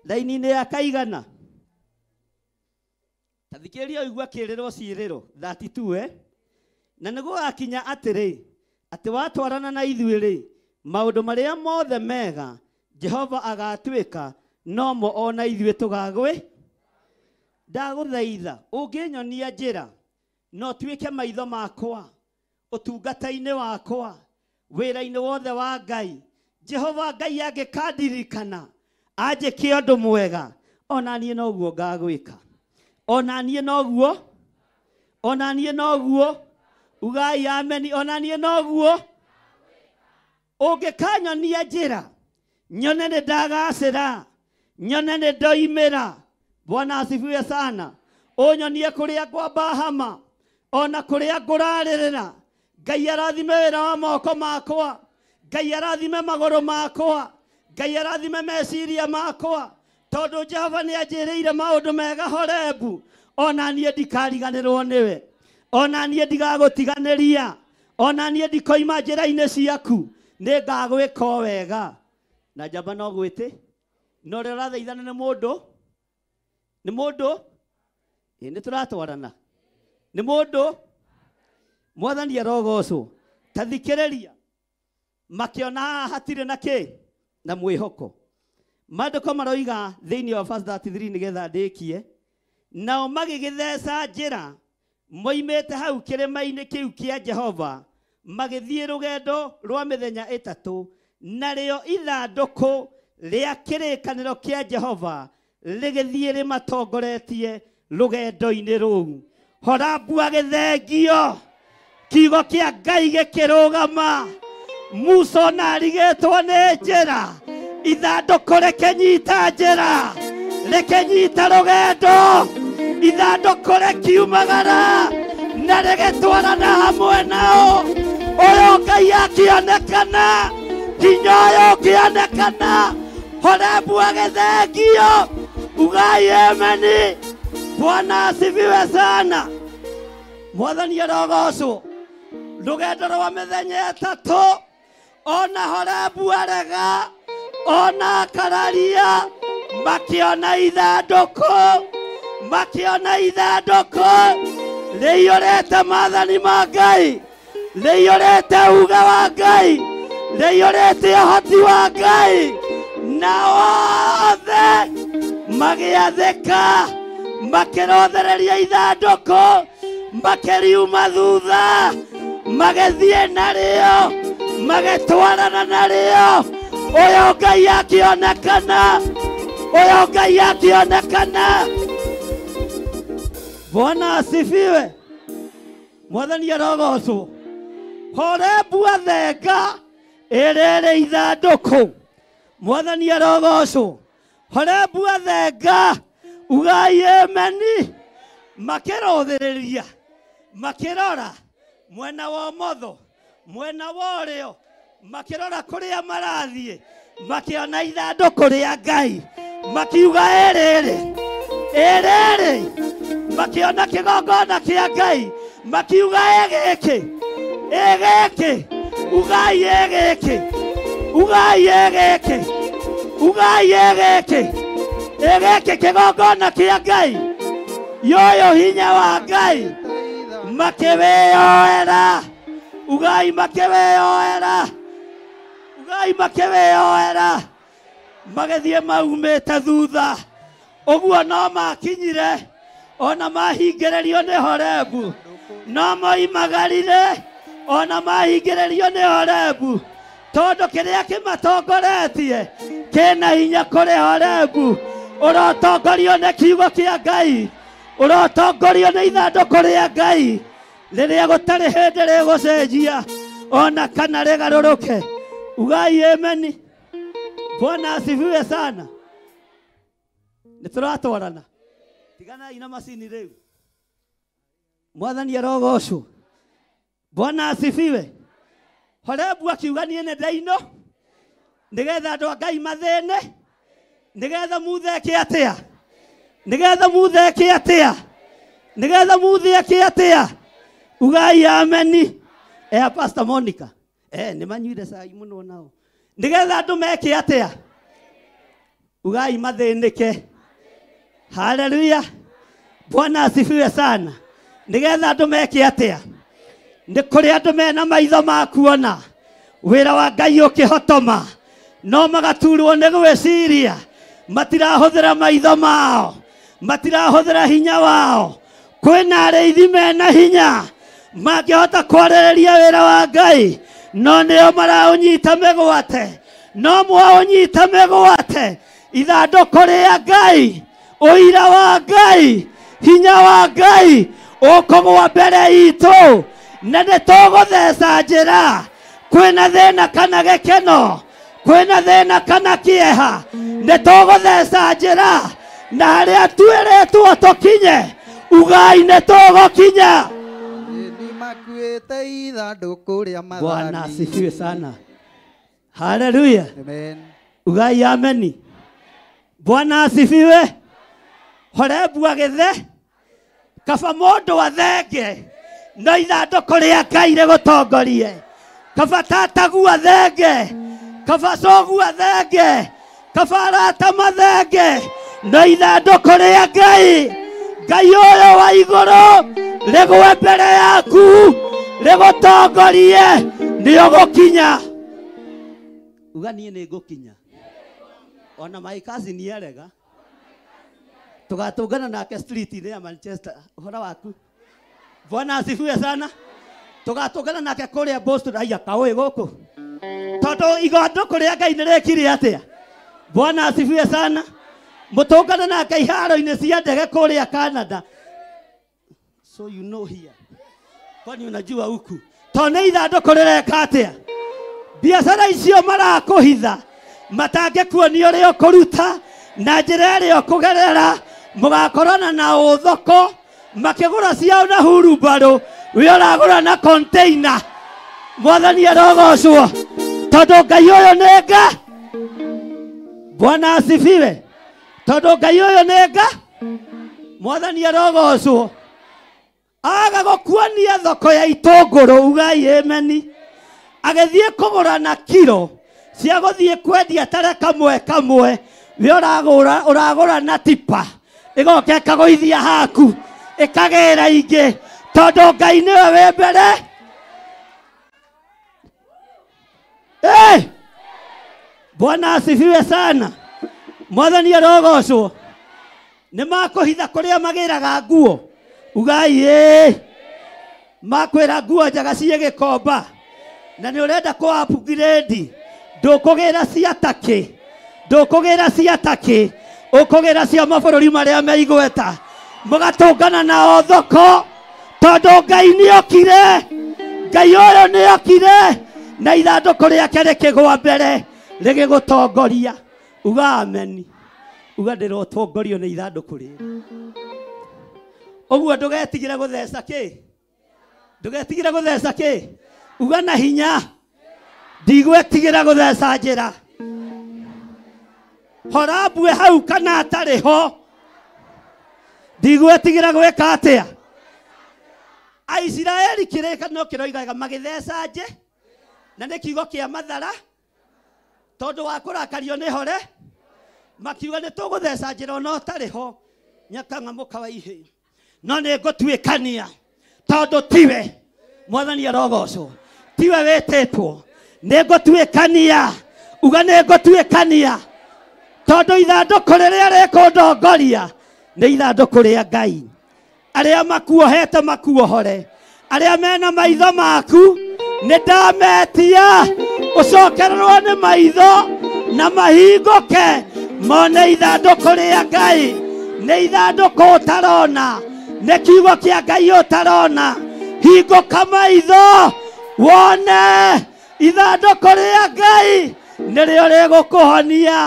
Raini-inĩ ya kaigana. Ta thikĩrĩria ũigua kĩrĩro ciĩrĩro 32 Na nĩ gũgakinya atĩrĩ, atĩ watwarana na ithuĩ rĩ, maũndũ marĩa mothe mega Jehova agatuĩka nomo ona ithuĩ tũgagwĩ. Ndagũthaitha ũngĩnyonia njĩra no tuĩke maitho makwa ũtungata-inĩ wakwa wĩra-inĩ wothe wa Ngai. Jehova Ngai angĩkandirikana anjĩke ũndũ mwega, ona niĩ noguo ngagwĩka, ona niĩ noguo, ona niĩ noguo. Ugai ameni. Ona niĩ noguo. Ũngĩkanyonia njĩra nyone nĩ ndagacĩra, nyone nĩ ndoimĩra. Bwana asifiwe sana. Ũnyonie kũrĩa ngwamba hama ona kũrĩa ngũrarĩrĩra. Ngai arathime wĩra wa moko makwa, Ngai arathime magũrũ makwa, Ngai arathime meciria makwa, tondũ Jehova nĩ anjĩrĩire maũndũ mega Horebu. Ona niĩ ndikariganĩrwo nĩwe, ona niĩ ndigagũtiganĩria, ona niĩ ndikoima njĩra-inĩ ciaku, nĩ ngagwĩka o wega. Na njamba no gwĩtĩ, na ũrĩa ũrathaithana nĩ mũndũ, nĩ mũndũ, ĩ nĩ tũratwarana, nĩ mũndũ. Mwathani arogocwo. Ta thikĩrĩria, makĩona haha hatirĩ na kĩ? Na mwĩhoko. Maandĩko maroiga thĩinĩ wa verse 33 nĩgetha ndĩkie, nao magĩgĩtheca njĩra moimĩte hau kĩrĩma-inĩ kĩu kĩa Jehova, magĩthiĩ rũgendo rwa mĩthenya ĩtatũ, narĩo ithandũkũ rĩa kĩrĩkanĩro kĩa Jehova rĩgĩthiĩ rĩmatongoretie rũgendo-inĩ rũu. Horabu agĩthengio, kiugo kĩa Ngai gĩkĩrũgama. Musa ona arigĩtwo nĩ njĩra, ithandũkũ rĩkĩnyita njĩra, rĩkĩnyita rũgendo, ithandũkũ rĩkiumagara na rĩgĩtwarana hamwe nao. Ũyũ Ngai akĩonekana, hinya ũyũ ũkĩonekana, Horebu agĩthengio. Ugai ameni. Bwana asifiwe sana. Mwathani arogocwo. Rũgendo rwa mĩthenya ĩtatũ, ona Horebu arega, ona akararia, makĩona ithandũkũ, makĩona ithandũkũ rĩiyũrĩte maathani ma Ngai, rĩiyũrĩte uga wa Ngai, rĩiyũrĩte ũhoti wa Ngai, na othe magĩathĩka, makĩrothereria ithandũkũ, makĩriuma thutha, magĩthiĩ narĩo, magĩtwarana narĩo. Ũyũ Ngai akĩonekana, ũyũ Ngai akĩonekana. Bwana asifiwe. Mwathani arogocwo. Horebu athenga ĩrĩrĩ ithandũkũ. Mwathani arogocwo. Horebu athenga, ugai ameni. Makĩrũthĩrĩria, makĩrora mwena wa ũmotho, mwena wa ũrĩo, makĩrora kũrĩa marathiĩ, makĩona ithandũkũ rĩa Ngai, makiuga ĩrĩrĩ, ĩrĩrĩ, makĩona kĩgongona kĩa Ngai, makiuga ĩgĩkĩ, ĩgĩkĩ, ugai ĩgĩkĩ, ugai ĩgĩkĩ, ugai ĩgĩkĩ, ĩgĩkĩ kĩgongona kĩa Ngai, yoyo hinya wa Ngai, makĩwĩyoera, ugai makĩwĩyoera, ugai makĩwĩyoera, magĩthiĩ maumĩte thutha. Ũguo no makinyire, ona mahingĩrĩrio nĩ Horebu, no moimagarire, ona mahingĩrĩrio nĩ Horebu, tondũ kĩrĩa kĩmatongoretie kĩna hinya kũrĩ Horebu. Ũrotongorio nĩ kiugo kĩa Ngai, ũrotongorio nĩ ithandũkũ rĩa Ngai, rĩrĩa gũtarĩ hĩndĩ rĩgũcenjia ona kana rĩgarũrũke. Ugai ameni. Bwana asifiwe sana. Nĩ tũratwarana. Tiganai na macini rĩu. Mwathani arogocwo. Bwana asifiwe. Horebu akiuga niĩ nĩ ndaino, nĩgetha andũ a Ngai mathĩne, nĩgetha mutheke atĩa, nĩgetha mutheke atĩa, nĩgetha mutheke atĩa. Ugai ameni. Pastor Monica, nĩ manyuire cai mũno nao, nĩgetha andũ meke atĩa. Ugai mathĩnĩke. Haleluya. Bwana asifiwe sana. Nĩgetha andũ meke atĩa. Nĩ kũrĩ andũ mena maitho ma kuona wĩra wa Ngai ũkĩhotoma, no magaturwo nĩ gwĩciria, matirahũthĩra maitho mao, matirahũthĩra hinya wao. Kwĩna arĩithi mena hinya mangĩhota kwarĩrĩria wĩra wa Ngai, no nĩo maraũnyita mĩgwate, no mwaũnyita mĩgwate. Ithandũkũ rĩa Ngai, ũira wa Ngai, hinya wa Ngai ũkũgwa mbere itũ, na nĩ tũgũtheca njĩra. Kwĩna thĩna kana gĩkeno, kwĩna thĩna kana kĩeha, nĩ tũgũtheca njĩra, na harĩa twĩrĩtwo tũkinye, ugai nĩ tũgũkinya. Bwana asifiwe sana. Haleluya. Amen. Ugai ameni. Bwana asifiwe. Horebu agĩthe, kaba mũndũ athenge, no ithandũkũ rĩa Ngai rĩgũtongorie. Kaba tatagu athenge, kaba cogu athenge, kaba arata mathenge, no ithandũkũ rĩa Ngai, Ngai ũyũ wa igũrũ rĩgwe mbere yaku, rĩgũtongorie, nĩ ũgũkinya. Uga niĩ nĩ ngũkinya. Ona my cousin nĩ arega, tũgatũngana nake street-inĩ ya Manchester. Ũhoro waku? Bwana asifiwe sana. Tũgatũngana nake kũrĩa Boston. Aya kaũĩ gũkũ, tondũ igandũkũ rĩa Ngai nĩ rĩkire atĩa. Bwana asifiwe sana. Mũtũngane nake iharo-inĩ cia ndege kũrĩa Canada. So you know here, kwani unajua huku, tondũ nĩ ithandũkũ rĩreka atĩa. Biacara icio marakũhitha, matangĩkuonia ũrĩa ũkũruta na njĩra ĩrĩa ũkũgerera, mũgakorana na ũthoko, makĩgũra ciao na hurumbarũ, we ũragũra na container. Mwathani arogocwo tondu Ngai uyu nĩ nga. Bwana asifiwe. Tondu Ngai uyu nĩ nga. Mwathani arogocwo. Aga gũkuonia thoko ya itũngũrũ ugai ameni. Agĩthiĩ kũgũra na kiro cia gũthiĩ kwendia tara kamwe kamwe. We ũragũra ũragũra na tipa ĩgoka ĩkagũithia haku ĩkagĩra ingĩ tondũ Ngai nĩwe wĩ mbere. Hey! Bwana asifiwe sana. Mwathani arogocwo. Nĩ makũhitha kũrĩa magĩraga nguo. Ugai ĩ makwĩra nguo njega ciĩ gĩkomba na nĩ ũrenda kũ upgrade ndũkũgĩra cia takĩ, ndũkũgĩra cia takĩ, ũkũgĩra cia mabũrũri marĩa me igweta. Mũgatũngana nao thoko tondũ Ngai nĩokire. Ngai ũyũ nĩokire na ithandũkũ rĩake rĩkĩgũa mbere rĩgĩgũtongoria. Uga ameni. Uga ndĩrotongorio nĩ ithandũkũ rĩrĩ. Ũguo ndũgetigĩre gũtheca kĩ? Ndũgetigĩre gũtheca kĩ? Uga na hinya ndigwetigĩra gũtheca njĩra. Horambue hau kana atarĩ ho. Ndigwetigĩra gwĩka atĩa? Aisiraeli kĩrĩkanĩro kĩroigaga magĩtheca nje na nĩ kiugo kĩa mathara tondũ wa kũrakario nĩ hore makiuga nĩ tũgũtheca njĩra ona ũtarĩ ho. Nyakang'amũka wa ihĩ no nĩ ngũtuĩkania tondũ tiwe. Mwathani arogocwo. Tiwe wĩtĩtwo. Nĩ ngũtuĩkania. Uga nĩ ngũtuĩkania tondũ ithandũkũ rĩrĩa rĩkũndongoria nĩ ithandũkũ rĩa Ngai. Arĩa makuohete makuohore, arĩa mena maitho maku nĩ ndametia ũcokererwo nĩ maitho na mahingũke mone ithandũkũ rĩa Ngai. Nĩ ithandũkũ ũtarona, nĩ kiugo kĩa Ngai ũtarona. Hingũka maitho wone ithandũkũ rĩa Ngai nĩrĩo rĩgũkũhonia,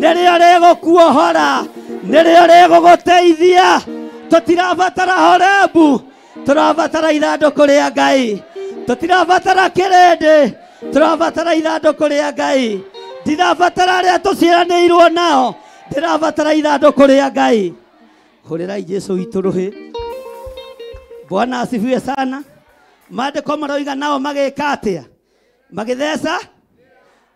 nĩrĩo rĩgũkuohora, nĩrĩo rĩgũgũteithia. Tũtirabatara Horebu, tũrabatara ithandũkũ rĩa Ngai. Tũtirabatara kĩrĩndĩ, tũrabatara ithandũkũ rĩa Ngai. Ndirabatara arĩa tũciaranĩirwo nao, ndĩrabatara ithandũkũ rĩa Ngai. Hũrĩrai Jesũ witũ rũhĩ. Bwana asifiwe sana. Maandĩko maroiga nao magĩka atĩa? Magĩtheca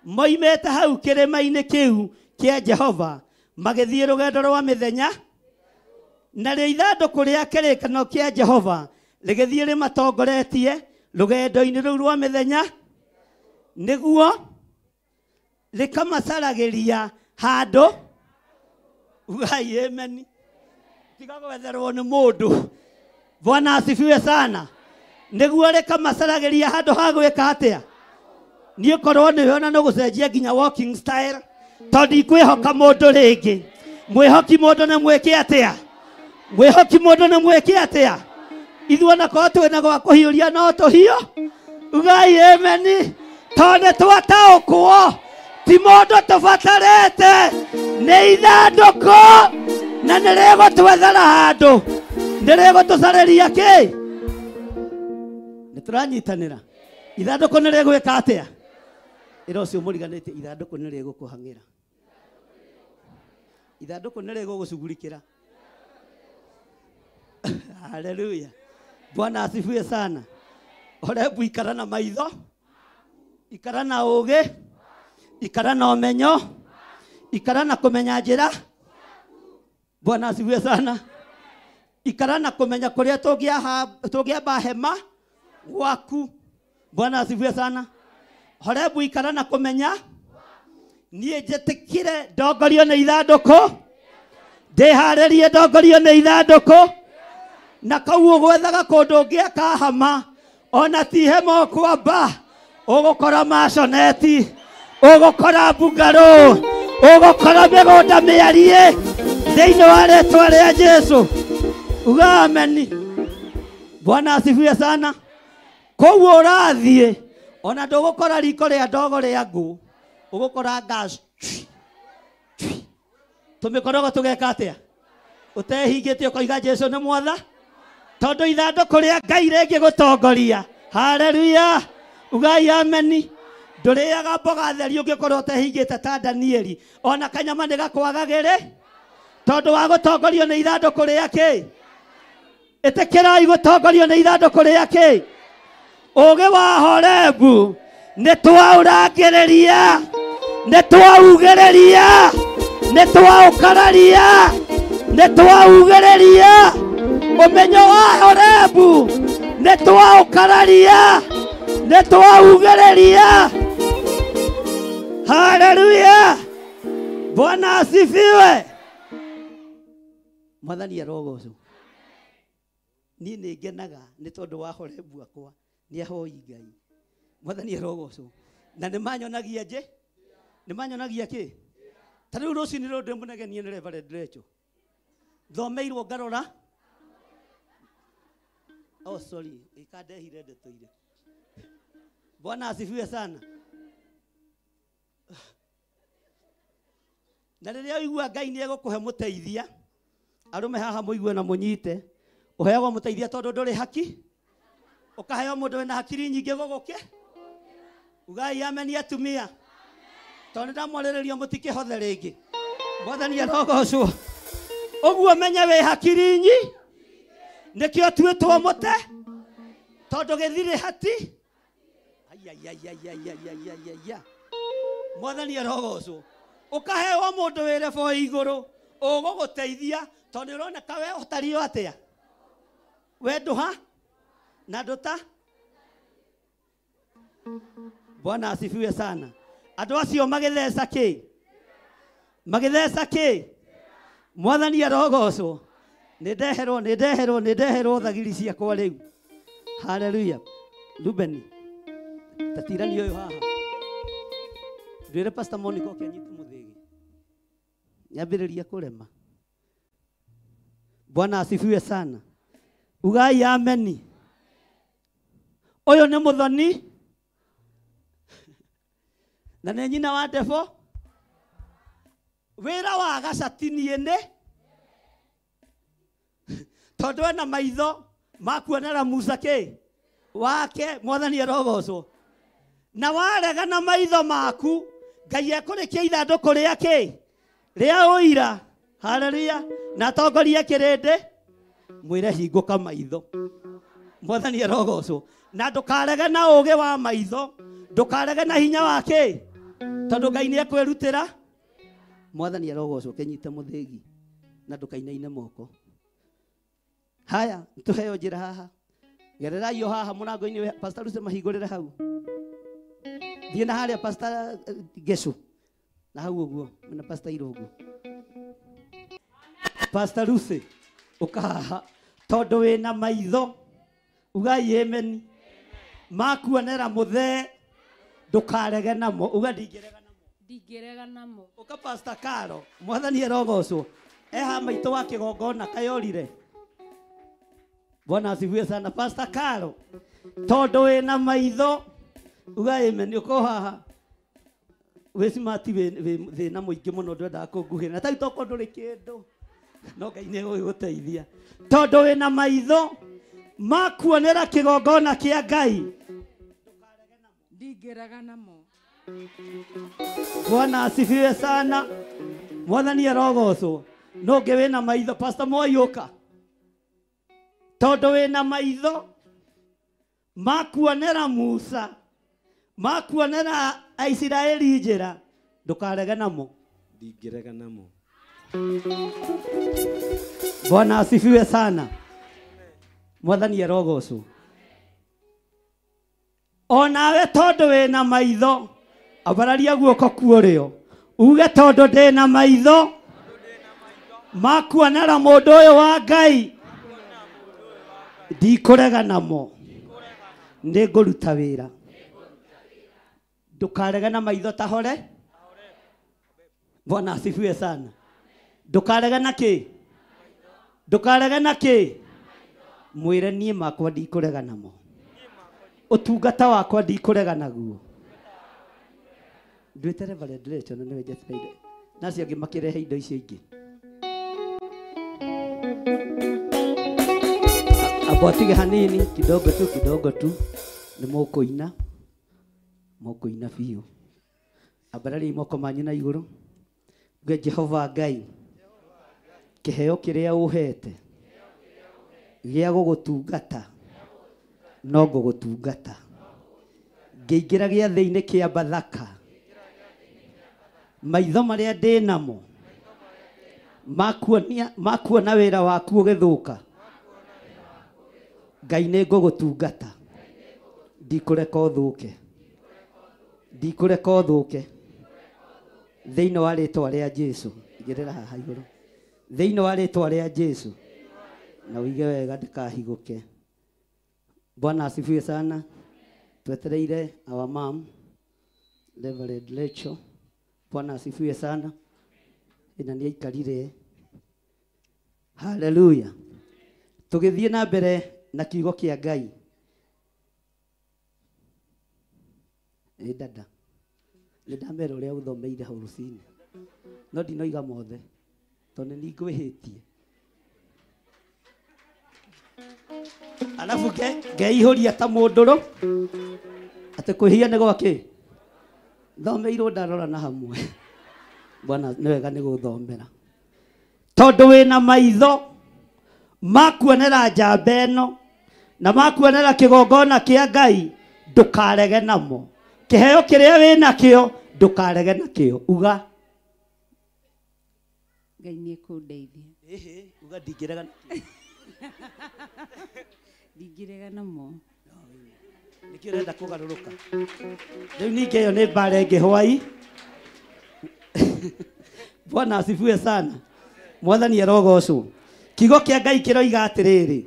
moimĩte hau kĩrĩma-inĩ kĩu kĩa Jehova magĩthiĩ rũgendo rwa mĩthenya narĩo ithandũkũ rĩa kĩrĩkanĩro kĩa Jehova rĩgĩthiĩ rĩmatongoretie rũgendo-inĩ rũu rwa mĩthenya nĩguo rĩkamacaragĩria handũ. Ugai ameni. Tiga gwetherwo nĩ mũndũ. Bwana asifiwe sana. Nĩguo rĩkamacaragĩria handũ ha gwĩka atĩa? Niĩ korwo nĩwe ona no gũcenjia nginya walking style tondũ ndikwĩhoka mũndũ rĩngĩ. Mwĩhoki mũndũ nĩ mwĩke atĩa? Mwĩhoki mũndũ nĩ mwĩke atĩa? Ithuĩ ona korwo twĩna gwa kũhiũria no tũhiũ. Ugai ameni. Tondũ nĩ twataũkwo ti mũndũ tũbatarĩte, nĩ ithandũkũ na nĩ rĩgũtwethera handũ, nĩ rĩgũtũcarĩria kĩ? Nĩ tũranyitanĩra. Ithandũkũ nĩ rĩgwĩka atĩa? Ĩra ũcio mũriganĩtie ithandũkũ nĩ rĩgũkũhang'ĩra. Ithandũkũ nĩ rĩgũgũcugurikĩra. Haleluya. Bwana asifiwe sana. Horebu ikara na maitho, ikara na ũũgĩ, ikara na ũmenyo, ikara na kũmenya njĩra. Bwana asifiwe sana. Ikara na kũmenya kũrĩa tũngĩamba hema gwaku. Bwana asifiwe sana. Horebu ikara na kũmenya niĩ njĩtĩkire ndongorio nĩ ithandũkũ, ndĩharĩrie ndongorio nĩ ithandũkũ, na kau ũgwethaga kũndũ ũngĩaka hama ona ti hema ũkwamba, ũgũkora maconeti, ũgũkora mbungarũ, ũgũkora mĩgũnda mĩarie thĩinĩ wa rĩtwa rĩa Jesũ. Uga ameni. Bwana asifiwe sana. Kũu ũrathiĩ ona ndũgũkora riko rĩa ndogo rĩa ngũ, ũgũkora gas. Tũmĩkorogo tũgeka atĩa? Ũtehingĩte ũkoiga Jesũ nĩ mwatha, tondũ ithandũkũ rĩa Ngai rĩngĩgũtongoria. Haleluya. Ugai ameni. Ndũrĩaga mboga theri ũngĩkorwo ũtehingĩte ta Danieli. Ona kanyama nĩ gakwagagĩrĩ tondũ wa gũtongorio nĩ ithandũkũ rĩa kĩ. Ĩtĩkĩrai gũtongorio nĩ ithandũkũ rĩa kĩ. Ũgĩ wa Horebu nĩ twaũrangĩrĩria, nĩ twaugĩrĩria, nĩ twaũkararia, nĩ twaugĩrĩria. Ũmenyo wa Horebu nĩ twaũkararia, nĩ twaugĩrĩria. Haleluya, Bwana asifiwe. Mwathani arogocwo. Niĩ nĩ ngenaga nĩ tondũ wa Horebu akwa nĩ ahoi Ngai. Mwathani arogocwo. Na nĩ manyonagia nje, nĩ manyonagia kĩ. Ta rĩu rũcinĩ rũrũ ndĩ mũnegenie nĩ Reverend Rachel. Thomeirwo ngarora. Oh sorry, ikandehire ndeto irĩkũ. Bwana asifiwe sana. Na rĩrĩa ũigua Ngai nĩ egũkũhe mũteithia, arũme haha mũigue na mũnyite, ũheagwo mũteithia tondũ ndũrĩ haki, ũkaheo mũndũ wĩna hakiri nyingĩ gũgũke. Ugai ameni atumia. Tondũ nĩ ndamwarĩrĩria mũtikĩhothe rĩngĩ. Mwathani arogocwo. Ũguo menye wĩ hakiri nyi, nĩkĩo tuĩtwo mũte, tondũ gĩthirĩ hati. Aiaiaiaiaiaiaiaia. Mwathani arogocwo. Ũkaheo mũndũ wĩ rebo igũrũ ũgũgũteithia tondũ ũroneka we ũtariĩ atĩa, we ndũha na ndũta. Bwana asifiwe sana. Andũ acio magĩtheca kĩ, magĩtheca kĩ. Mwathani arogocwo. Nĩ ndeherwo, nĩ ndeherwo, nĩ ndeherwo thagiri ciakwa rĩu. Haleluya. Rubeni, tatirani ũyũ haha. Ndwĩre Pastor Monica oke anyite mũthĩgi. Nyambĩrĩria kũrema. Bwana asifiwe sana. Ugai ameni. Ũyũ nĩ mũthoni na nĩ nyina wa Ndebo. Wĩra wa gacati niĩ nĩ tondũ ena maitho ma kuonera Musa kĩ wake. Mwathani arogocwo. Na warega na maitho maku, Ngai ekũrĩkia ithandũkũ rĩa kĩ, rĩa ũira. Haleluya. Na atongorie kĩrĩndĩ, mwĩre hingũka maitho. Mwathani arogocwo. Na ndũkarege na ũgĩ wa maitho, ndũkarege na hinya wa kĩ, tondũ Ngai nĩ ekwĩrutĩra. Mwathani arogocwo. Kĩnyite mũthĩgi na ndũkainaine moko. Haya, tũheo njĩra haha. Gererai o haha mũrango-inĩ. Pastor Lucy mahingũrĩre hau. Thiĩ na harĩa Pastor Geshu. Na hau ũguo, na Pastor Irũngũ. Pastor Lucy, ũka haha tondũ wĩna maitho. Ugai ameni. Makuonera mũthee, ndũkarege namo. Uga ndingĩrega namo. Ndingĩrega namo. Ũka Pastor Karo. Mwathani arogocwo. Eha maitũ wa kĩgongona kayorire. Bwana asifiwe sana. Pastor Karo, tondũ wĩna maitho. Uga amen. Ũka haha. Wĩ smart, wĩ thĩna mũingĩ mũno ndwendaga kũnguhĩrĩria. Na tarĩu tokorwo ndũrĩ kĩndũ, no Ngai nĩ egũgũteithia. Tondũ wĩna maitho makuonera kĩgongona kĩa Ngai, ndingĩrega namo. Bwana asifiwe sana. Mwathani arogocwo. No ũngĩ wĩna maitho, Pastor Moi ũka. Tondũ wĩna maitho makuonera Musa, makuonera Aisiraeli njĩra, ndũkarege namo. Ndingĩrega namo. Bwana asifiwe sana. Mwathani arogocwo. Onawe tondũ wĩna maitho, ambararia guoko kuo uge tondũ ndĩna maitho makuonera mũndũ ũyũ wa Ngai, ndikũrega namo, nĩ ngũruta wĩra. Ndũkarege na maitho ta hore. Bwana asifiwe sana. Ndũkarege na kĩ, ndũkarege na kĩ. Mwĩre niĩ makwa ndikũrega namo, ũtungata wakwa ndikũrega naguo. Nduĩte Reverend Rachel na nĩwe njetereire, na acio angĩ makĩrehe indo icio ingĩ. Amba ũtige hanini, kidogo tu, kidogo tu, nĩ mũkũina. Mũkũina biũ. Ambarariai moko manyu na igũrũ. Uge Jehova Ngai, kĩheo kĩrĩa ũhete gĩa gũgũtungata no ngũgũtungata. Ngĩingĩra gĩathĩ-inĩ kĩa Bathaka, maitho marĩa ndĩ namo makuona wĩra waku ũgĩthũka, Ngai nĩ ngũgũtungata, ndikũreka ũthũke, ndikũreka ũthũke thĩinĩ wa rĩtwa rĩa Jesu. Igĩrĩra haha igũrũ, thĩinĩ wa rĩtwa rĩa Jesu, na uige wega ndĩkahigũke. Bwana asifiwe sana. Twetereire our mom Reverend Lecho. Bwana asifiwe sana. Ina nĩ aikarire. Haleluya. Tũgĩthiĩ na mbere na kiugo kĩa Ngai. Ĩ dada, nĩ ndamera ũrĩa ũthomeire hau rũcinĩ, no ndinoiga mothe tondũ nĩ ngwĩhĩtie. Alafu ngeihũria ta mũndũrũ atĩ kwĩhia nĩ gwakĩ. Thomeirwo ndarora na hamwe. Bwana nĩ wega nĩ gũthomera, tondũ wĩna maitho makuonera njamba ĩno na makuonera kĩgongona kĩa Ngai, ndũkarege namo. Kĩheo kĩrĩa wĩnakĩo ndũkarege nakĩo. Uga Ngai nĩ ekũndeithia. Ĩhĩ, uga ndingĩrega nakĩo. Ndingĩrega namo. Nĩkĩo ũrenda kũgarũrũka. Rĩu ningĩ ĩyo nĩ mbara ĩngĩ hwai. Bwana asifiwe sana. Mwathani arogocwo. Kiugo kĩa Ngai kĩroiga atĩrĩrĩ,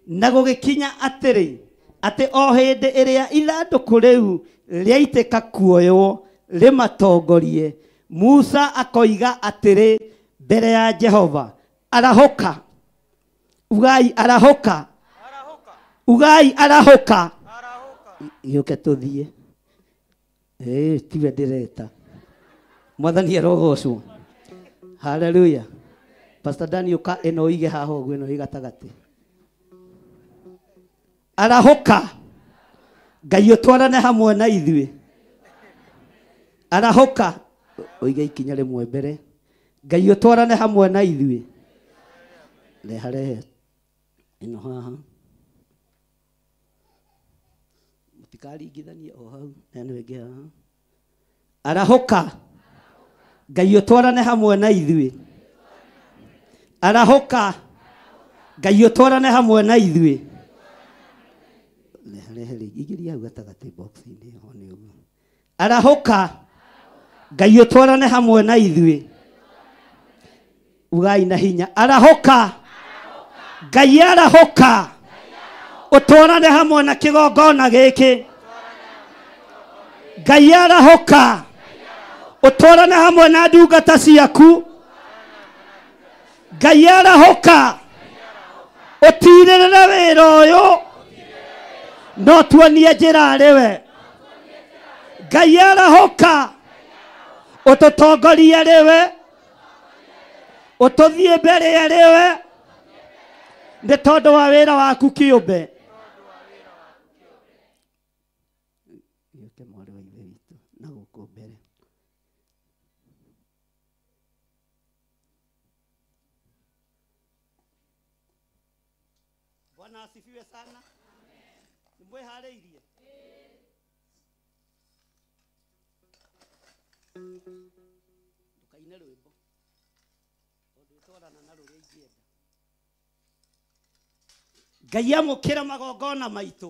na gũgĩkinya atĩrĩ, atĩ o hĩndĩ ĩrĩa ithandũkũ rĩu rĩaitĩka kuoywo rĩmatongorie, Musa akoiga atĩrĩ mbere ya Jehova, arahũka. Ugai arahũka. Ugai arahũka. Gĩũke tũthiĩ. Ĩĩ, tiwe ndĩreta. Mwathani arogocwo. Haleluya. Pastor Daniel ka ĩno ũige haha ũguo, ĩno ĩ gatagatĩ. Arahũka. Ngai ũtwarane hamwe na ithuĩ. Arahũka. Ũige ikinya rĩmwe mbere. Ngai ũtwarane hamwe na ithuĩ. Reha rehe ĩno haha. Mũtikaringithanie o hau, na ĩno ĩngĩ haha. Arahũka. Ngai ũtwarane hamwe na ithuĩ. Arahũka. Ngai ũtwarane hamwe na ithuĩ. Reha rehe rĩngĩ, igĩria hau gatagatĩ box-inĩ ho nĩ ũguo. Arahũka. Ngai ũtwarane hamwe na ithuĩ. Ugai na hinya. Arahũka. Ngai arahũka. Ũtwarane hamwe na kĩgongona gĩkĩ. Ngai arahũka. Ũtwarane hamwe na ndungata ciaku. Ngai arahũka. Ũtirĩrĩre wĩra ũyũ, no tuonie njĩra arĩ we. Ngai arahũka. Ũtũtongorie arĩ we, ũtũthiĩ mbere arĩ we, nĩ tondũ wa wĩra waku kĩũmbe. Gĩũke mwarĩ wa Ithe witũ na gũkũ mbere. Bwana asifiwe sana. Nĩ mwĩharĩirie? Ndũkaine rwĩmbo tondũ ũtwarana na rũrĩa ingĩenda. Ngai amũkĩre magongona maitũ.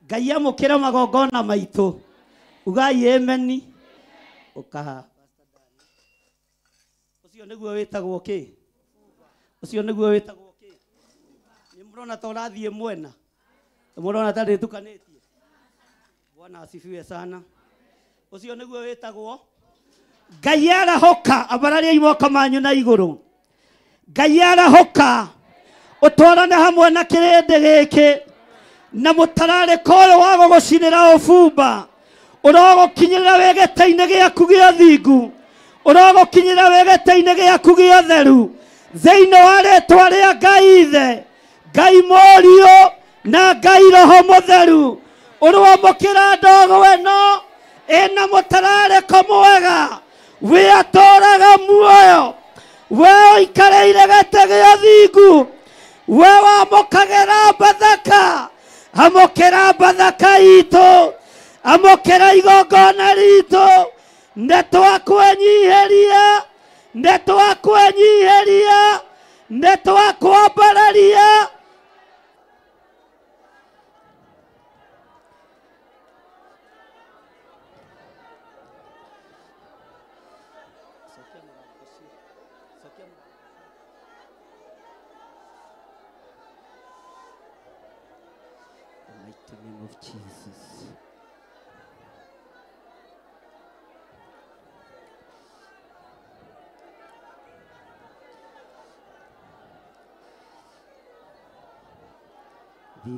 Ngai amũkĩre magongona maitũ. Ugai ameni. Ũkaha. Ũcio nĩguo wĩtagwo kĩ? Ũcio nĩguo wĩtagwo kĩ? Nĩ mũrona ta ũrathiĩ mwena? Nĩ mũrona ta ndĩtukanĩtie? Bwana asifiwe sana. Ũcio nĩguo wĩtagwo Ngai arahũka. Ambarariai moko manyu na igũrũ. Ngai arahũka. Ũtwarane hamwe na kĩrĩndĩ gĩkĩ na mũtararĩko ũyũ wa gũgũcinĩra ũbumba ũrogũkinyĩrĩra wĩ gĩtĩ-inĩ gĩaku gĩa thingu, ũrogũkinyĩrĩra wĩ gĩtĩ-inĩ gĩaku gĩa theru, thĩinĩ wa rĩtwa rĩa Ngai Ithe, Ngai Mũriũ na Ngai Roho Mũtheru. Ũrwamũkĩra ndogo ĩno ĩna mũtararĩko mwega, we atũraga muoyo, we ũikarĩire gĩtĩ gĩa thingu, we wamũkagĩra Bathaka, amũkĩra Bathaka itũ, amũkĩra igongona ritũ, nĩ twakwenyiheria, nĩ twakwenyiheria, nĩ twakwambararia. The name of Jesus.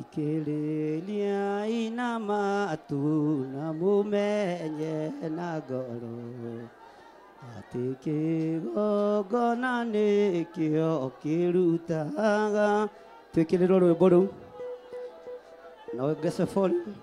Thikĩrĩria ina matu na mũmenye na ngoro atĩ kĩgongona nĩkĩo kĩrutaga. Twĩkĩrĩrwo rwĩmbo rũu na ongeze volume.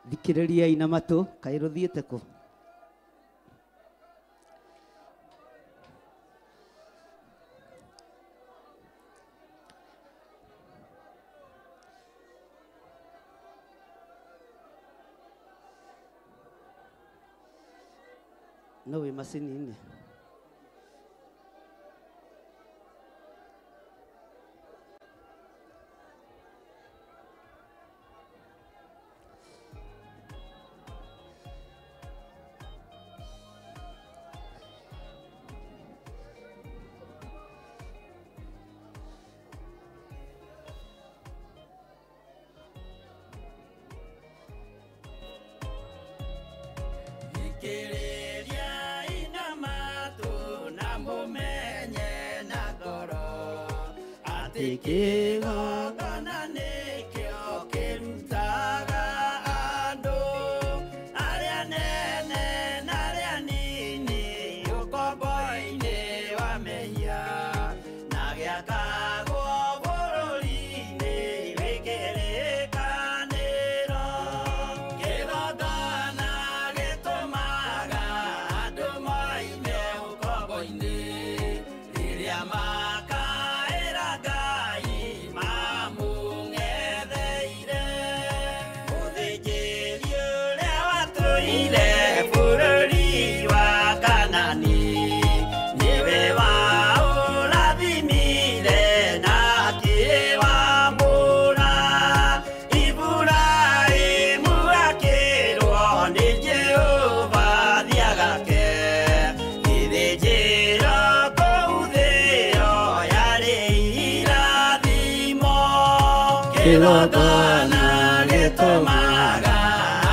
Thikĩrĩria ina matũ kaĩ rũthiĩte kũ? No wĩ macini-inĩ. Kĩgongona nĩkĩo kĩrutaga andũ arĩa nene na arĩa nini ũkombo-inĩ wa mehia na gĩakagwo bũrũri-inĩ wĩ kĩrĩkanĩro. Kĩgongona gĩtũmaga andũ moime ũkombo-inĩ rĩrĩa makaĩra Ngai mamũng'etheire. Mũthĩnjĩri ũrĩa watũire bũrũri wa Kanani nĩwe waũrathimire na akĩwamũra. Iburahĩmu akĩrwo nĩ Jehova thiagake gĩthĩnjĩro kũu thĩo yarĩ irathimo. Kĩgongona gĩtũmaga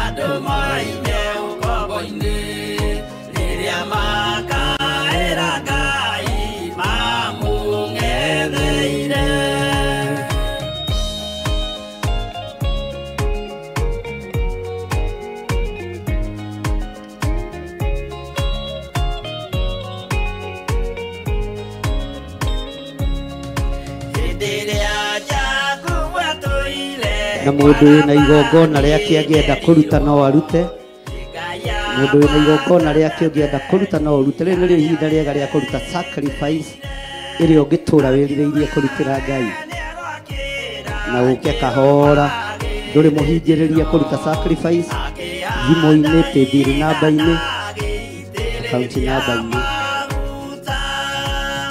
andũ moime ũkombo-inĩ rĩrĩa makaĩra Ngai mamũng'etheire. Hĩndĩ ĩrĩa Jakubu atũire Na mũndũ wĩna igongona rĩake angĩenda kũruta no arute. Mũndũ wĩna igongona rĩake ũngĩenda kũruta no ũrute. Rĩrĩ nĩrĩo ihinda rĩega rĩa kũruta sacrifice ĩrĩa ũngĩtũra wĩrirĩirie kũrutĩra Ngai, na ũke kahora, ndũrĩ mũhingĩrĩrie kũruta sacrifice thimũ-inĩ, paybill namba-inĩ, account namba-inĩ.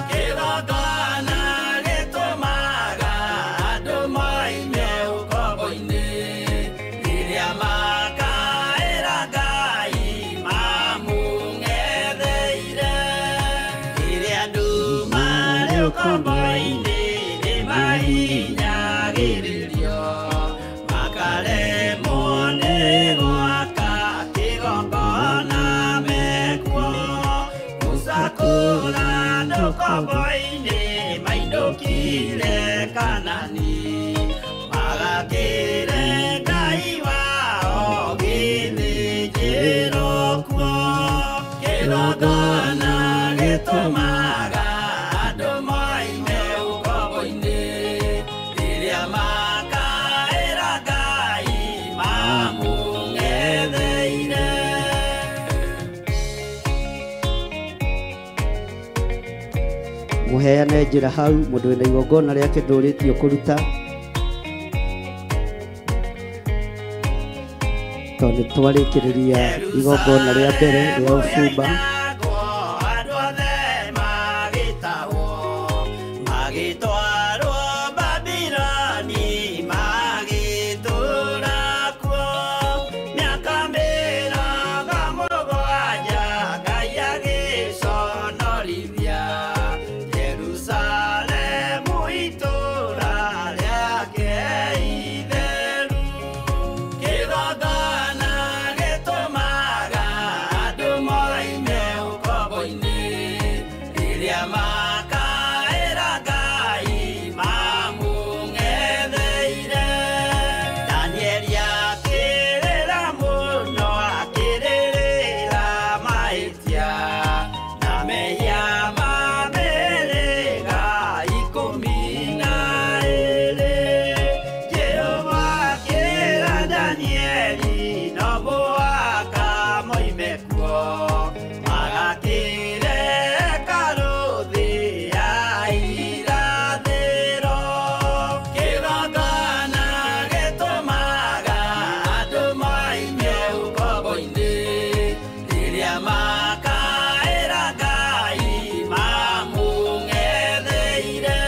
Kĩgongona gĩtũmaga andũ moime ũkombo-inĩ rĩrĩa makaĩra Ngai mamũng'etheire. Rĩrĩa andũ marĩ ũkombo-inĩ nĩmahinyagĩrĩrio makaremwo nĩ gwaka kĩgongona mekuo. Musa Gũkũra andũ kombo-inĩ mainũkire Kanani magakĩre Ngai wao gĩthĩnjĩro kuo. Kĩgongona gĩtũmaga andũ moime ũkombo-inĩ rĩrĩa makaĩra Ngai mamũng'etheire. Mũheane njĩra hau mũndũ wĩna igongona rĩake ndũrĩtio kũruta tondũ nĩ twarĩkĩrĩria igongona rĩa mbere rĩa ũbumba. Andũ othe magĩtahwo magĩtwarwo Babiloni magĩtũũra kuo mĩaka 70 Ngai agĩconorithia Jerusalemu itũũra rĩake itheru. Kĩgongona gĩtũmaga andũ moime ũkombo-inĩ rĩrĩa makaĩra Ngai mamũng'etheire. Danieli akĩrĩra mũno akĩrĩrĩra mahĩtia na mehia ma mĩhĩrĩga 12. Jehova akĩra Danieli no mũhaka moime kuo magakĩre hekarũ thĩ ya irathĩro. Kĩgongona gĩtũmaga andũ moime ũkombo-inĩ rĩrĩa makaĩra Ngai mamũng'etheire.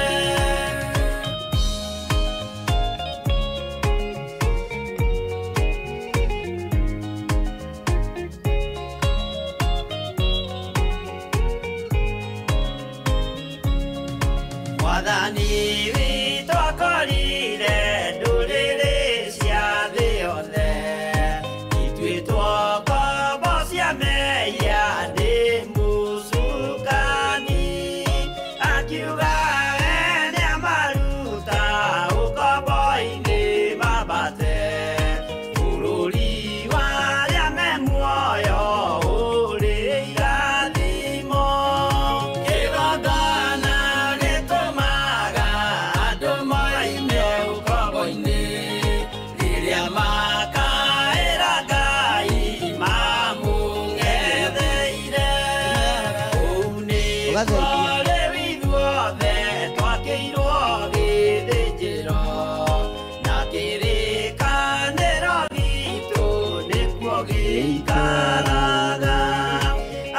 Mwathani witũ akorire ndũrĩrĩ cia thĩ yothe ituĩtwo ngombo cia mehia nĩ mũcukani akiuga we nĩamaruta ũkombo-inĩ mambate bũrũri wa arĩa me muoyo ũrĩ irathimo. Kĩgongona gĩtũmaga andũ moime ũkombo-inĩ rĩrĩa makaĩra Ngai mamũng'etheire. Ũũ nĩguo rĩu ithuothe twakĩirwo gĩthĩnjĩro na kĩrĩkanĩro gitũ nĩkuo gĩikaraga.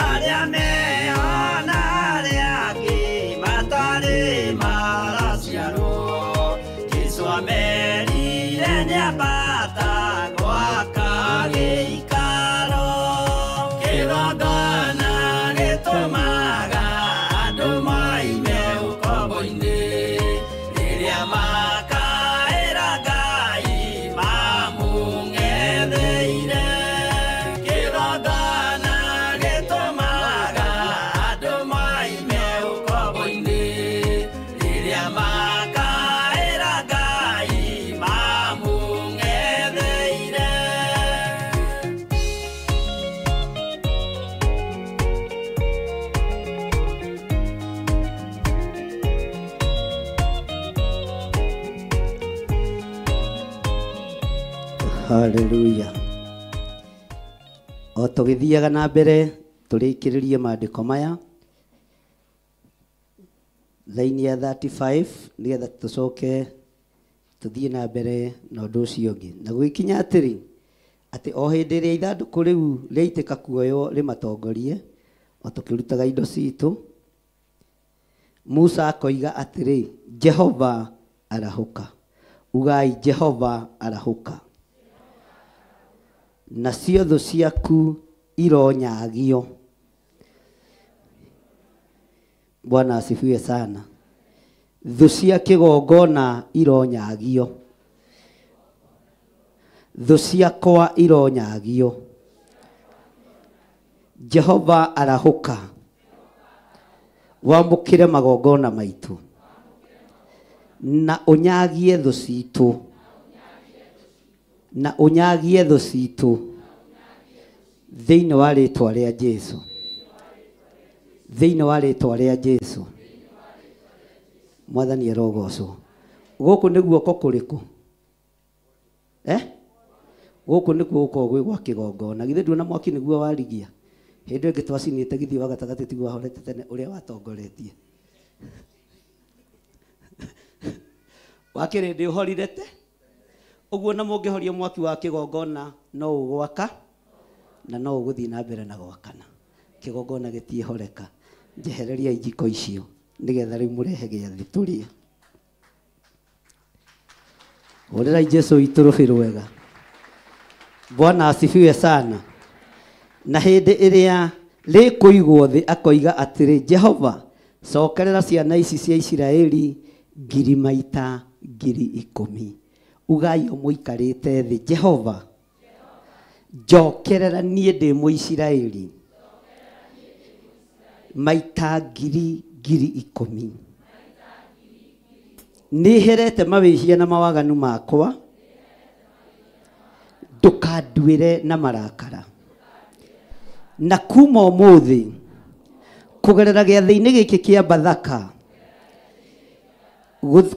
Arĩa meho na arĩa angĩ matarĩ maraciarwo Jesũ amerire nĩambata gwaka gĩikaro. Kĩgongona gĩtũmaga andũ moime ũkombo-inĩ rĩrĩa makaĩra Ngai mamũng'etheire. Kĩgongona gĩtũmaga andũ moime ũkombo-inĩ rĩrĩa makaĩra Ngai mamũng'etheire. Haleluya. O tũgĩthiaga na mbere tũrĩkĩrĩrie maandĩko maya thaini ya 35 nĩgetha tũcoke tũthiĩ na mbere na ũndũ ũcio ũngĩ. Na gũgĩkinya atĩrĩ atĩ o hĩndĩ ĩrĩa ithandũkũ rĩu rĩaitĩka kuoywo rĩmatongorie o tũkĩrutaga indo citũ, Musa akoiga atĩrĩ, Jehova arahũka. Ugai Jehova arahũka. Nacio thũ ciaku ironyagio. Bwana asifiwe sana. Thũ cia kĩgongona ironyagio. Thũ ciakwa ironyagio. Jehova arahũka. Wamũkĩre magongona maitũ na ũnyagie thũ citũ, na ũnyagie thũ citũ thĩinĩ wa rĩtwa rĩa Jesu, thĩinĩ wa rĩtwa rĩa Jesu. Mwathani arogocwo. Gũkũ nĩ guoko kũrĩkũ? Gũkũ nĩkuo gũkoragwo gwĩ gwa kĩgongona. Githĩ nduona mwaki nĩguo warigia? Hĩndĩ ĩngĩ twacinĩte gĩthiĩ wa gatagatĩ tiguo wahorete tene ũrĩa watongoretie. Wa kĩrĩndĩ ũhorire te? Ũguo na mũngĩhoria mwaki wa kĩgongona no ũgwaka na no ũgũthiĩ na mbere na gwakana. Kĩgongona gĩtiĩhoreka. Njehereria ijiko icio nĩgetha rĩu mũrehe gĩathĩ tũrĩe. Hũrĩrai Jesu witũ rũbĩ rwega. Bwana asifiwe sana. Na hĩndĩ ĩrĩa rĩkũigwo thĩ akoiga atĩrĩ, Jehova cokerera ciana ici cia Isiraeli ngiri maita 10,000. Ugai o mũikarĩte thĩ, Jehova njokerera niĩ ndĩ Mũisiraeli maita 10,000. Nĩherete mawĩhia na mawaganu makwa, ndũkanduĩre na marakara. Na kuma ũmũthĩ kũgerera gĩathĩ-inĩ gĩkĩ kĩa Bathaka,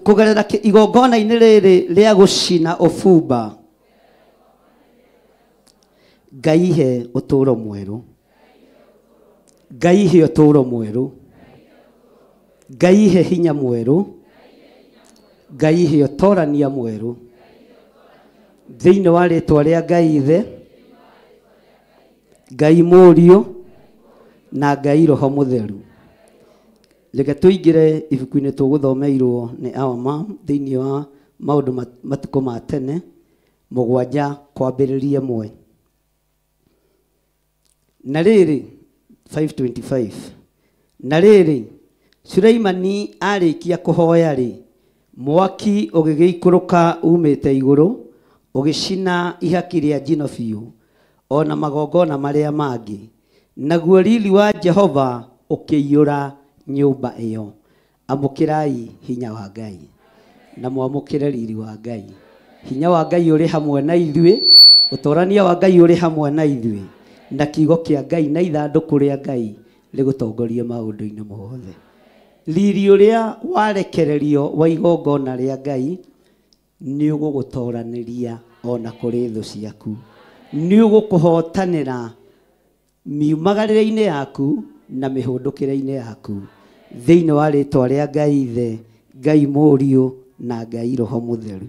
kũgerera igongona-inĩ rĩrĩ rĩa gũcina ũbumba, Ngai he ũtũũro mwerũ, Ngai he ũtũũro mwerũ, Ngai he hinya mwerũ, Ngai he ũtorania mwerũ thĩinĩ wa rĩtwa rĩa Ngai Ithe, Ngai Mũriũ na Ngai Roho Mũtheru. Reke tũingĩre ibuku-inĩ tũgũthomeirwo nĩ our mom thĩinĩ wa maũndũ matukũ ma tene 7 kwambĩrĩria 1. Na rĩrĩ 5:25. Na rĩrĩ Suleimani arĩkia kũhoya rĩ, mwaki ũgĩgĩikũrũka umĩte igũrũ ũgĩcina ihaki rĩa njino biũ ona magongona marĩa mangĩ, naguo riri wa Jehova ũkĩiyũra nyũmba ĩyo. Amũkĩrai hinya wa Ngai na mwamũkĩre riri wa Ngai. Hinya wa Ngai ũrĩ hamwe na ithuĩ, ũtorania wa Ngai ũrĩ hamwe na ithuĩ, na kiugo kĩa Ngai na ithandũkũ rĩa Ngai rĩgũtongorie maũndũ-inĩ mothe. Riri ũrĩa warekererio wa igongona rĩa Ngai nĩ ũgũgũtoranĩria ona kũrĩ thũ ciaku, nĩ ũgũkũhotanĩra miumagarĩre-inĩ yaku na mĩhũndũkĩre-inĩ yaku thĩinĩ wa rĩtwa rĩa Ngai Ithe, Ngai Mũriũ na Ngai Roho Mũtheru.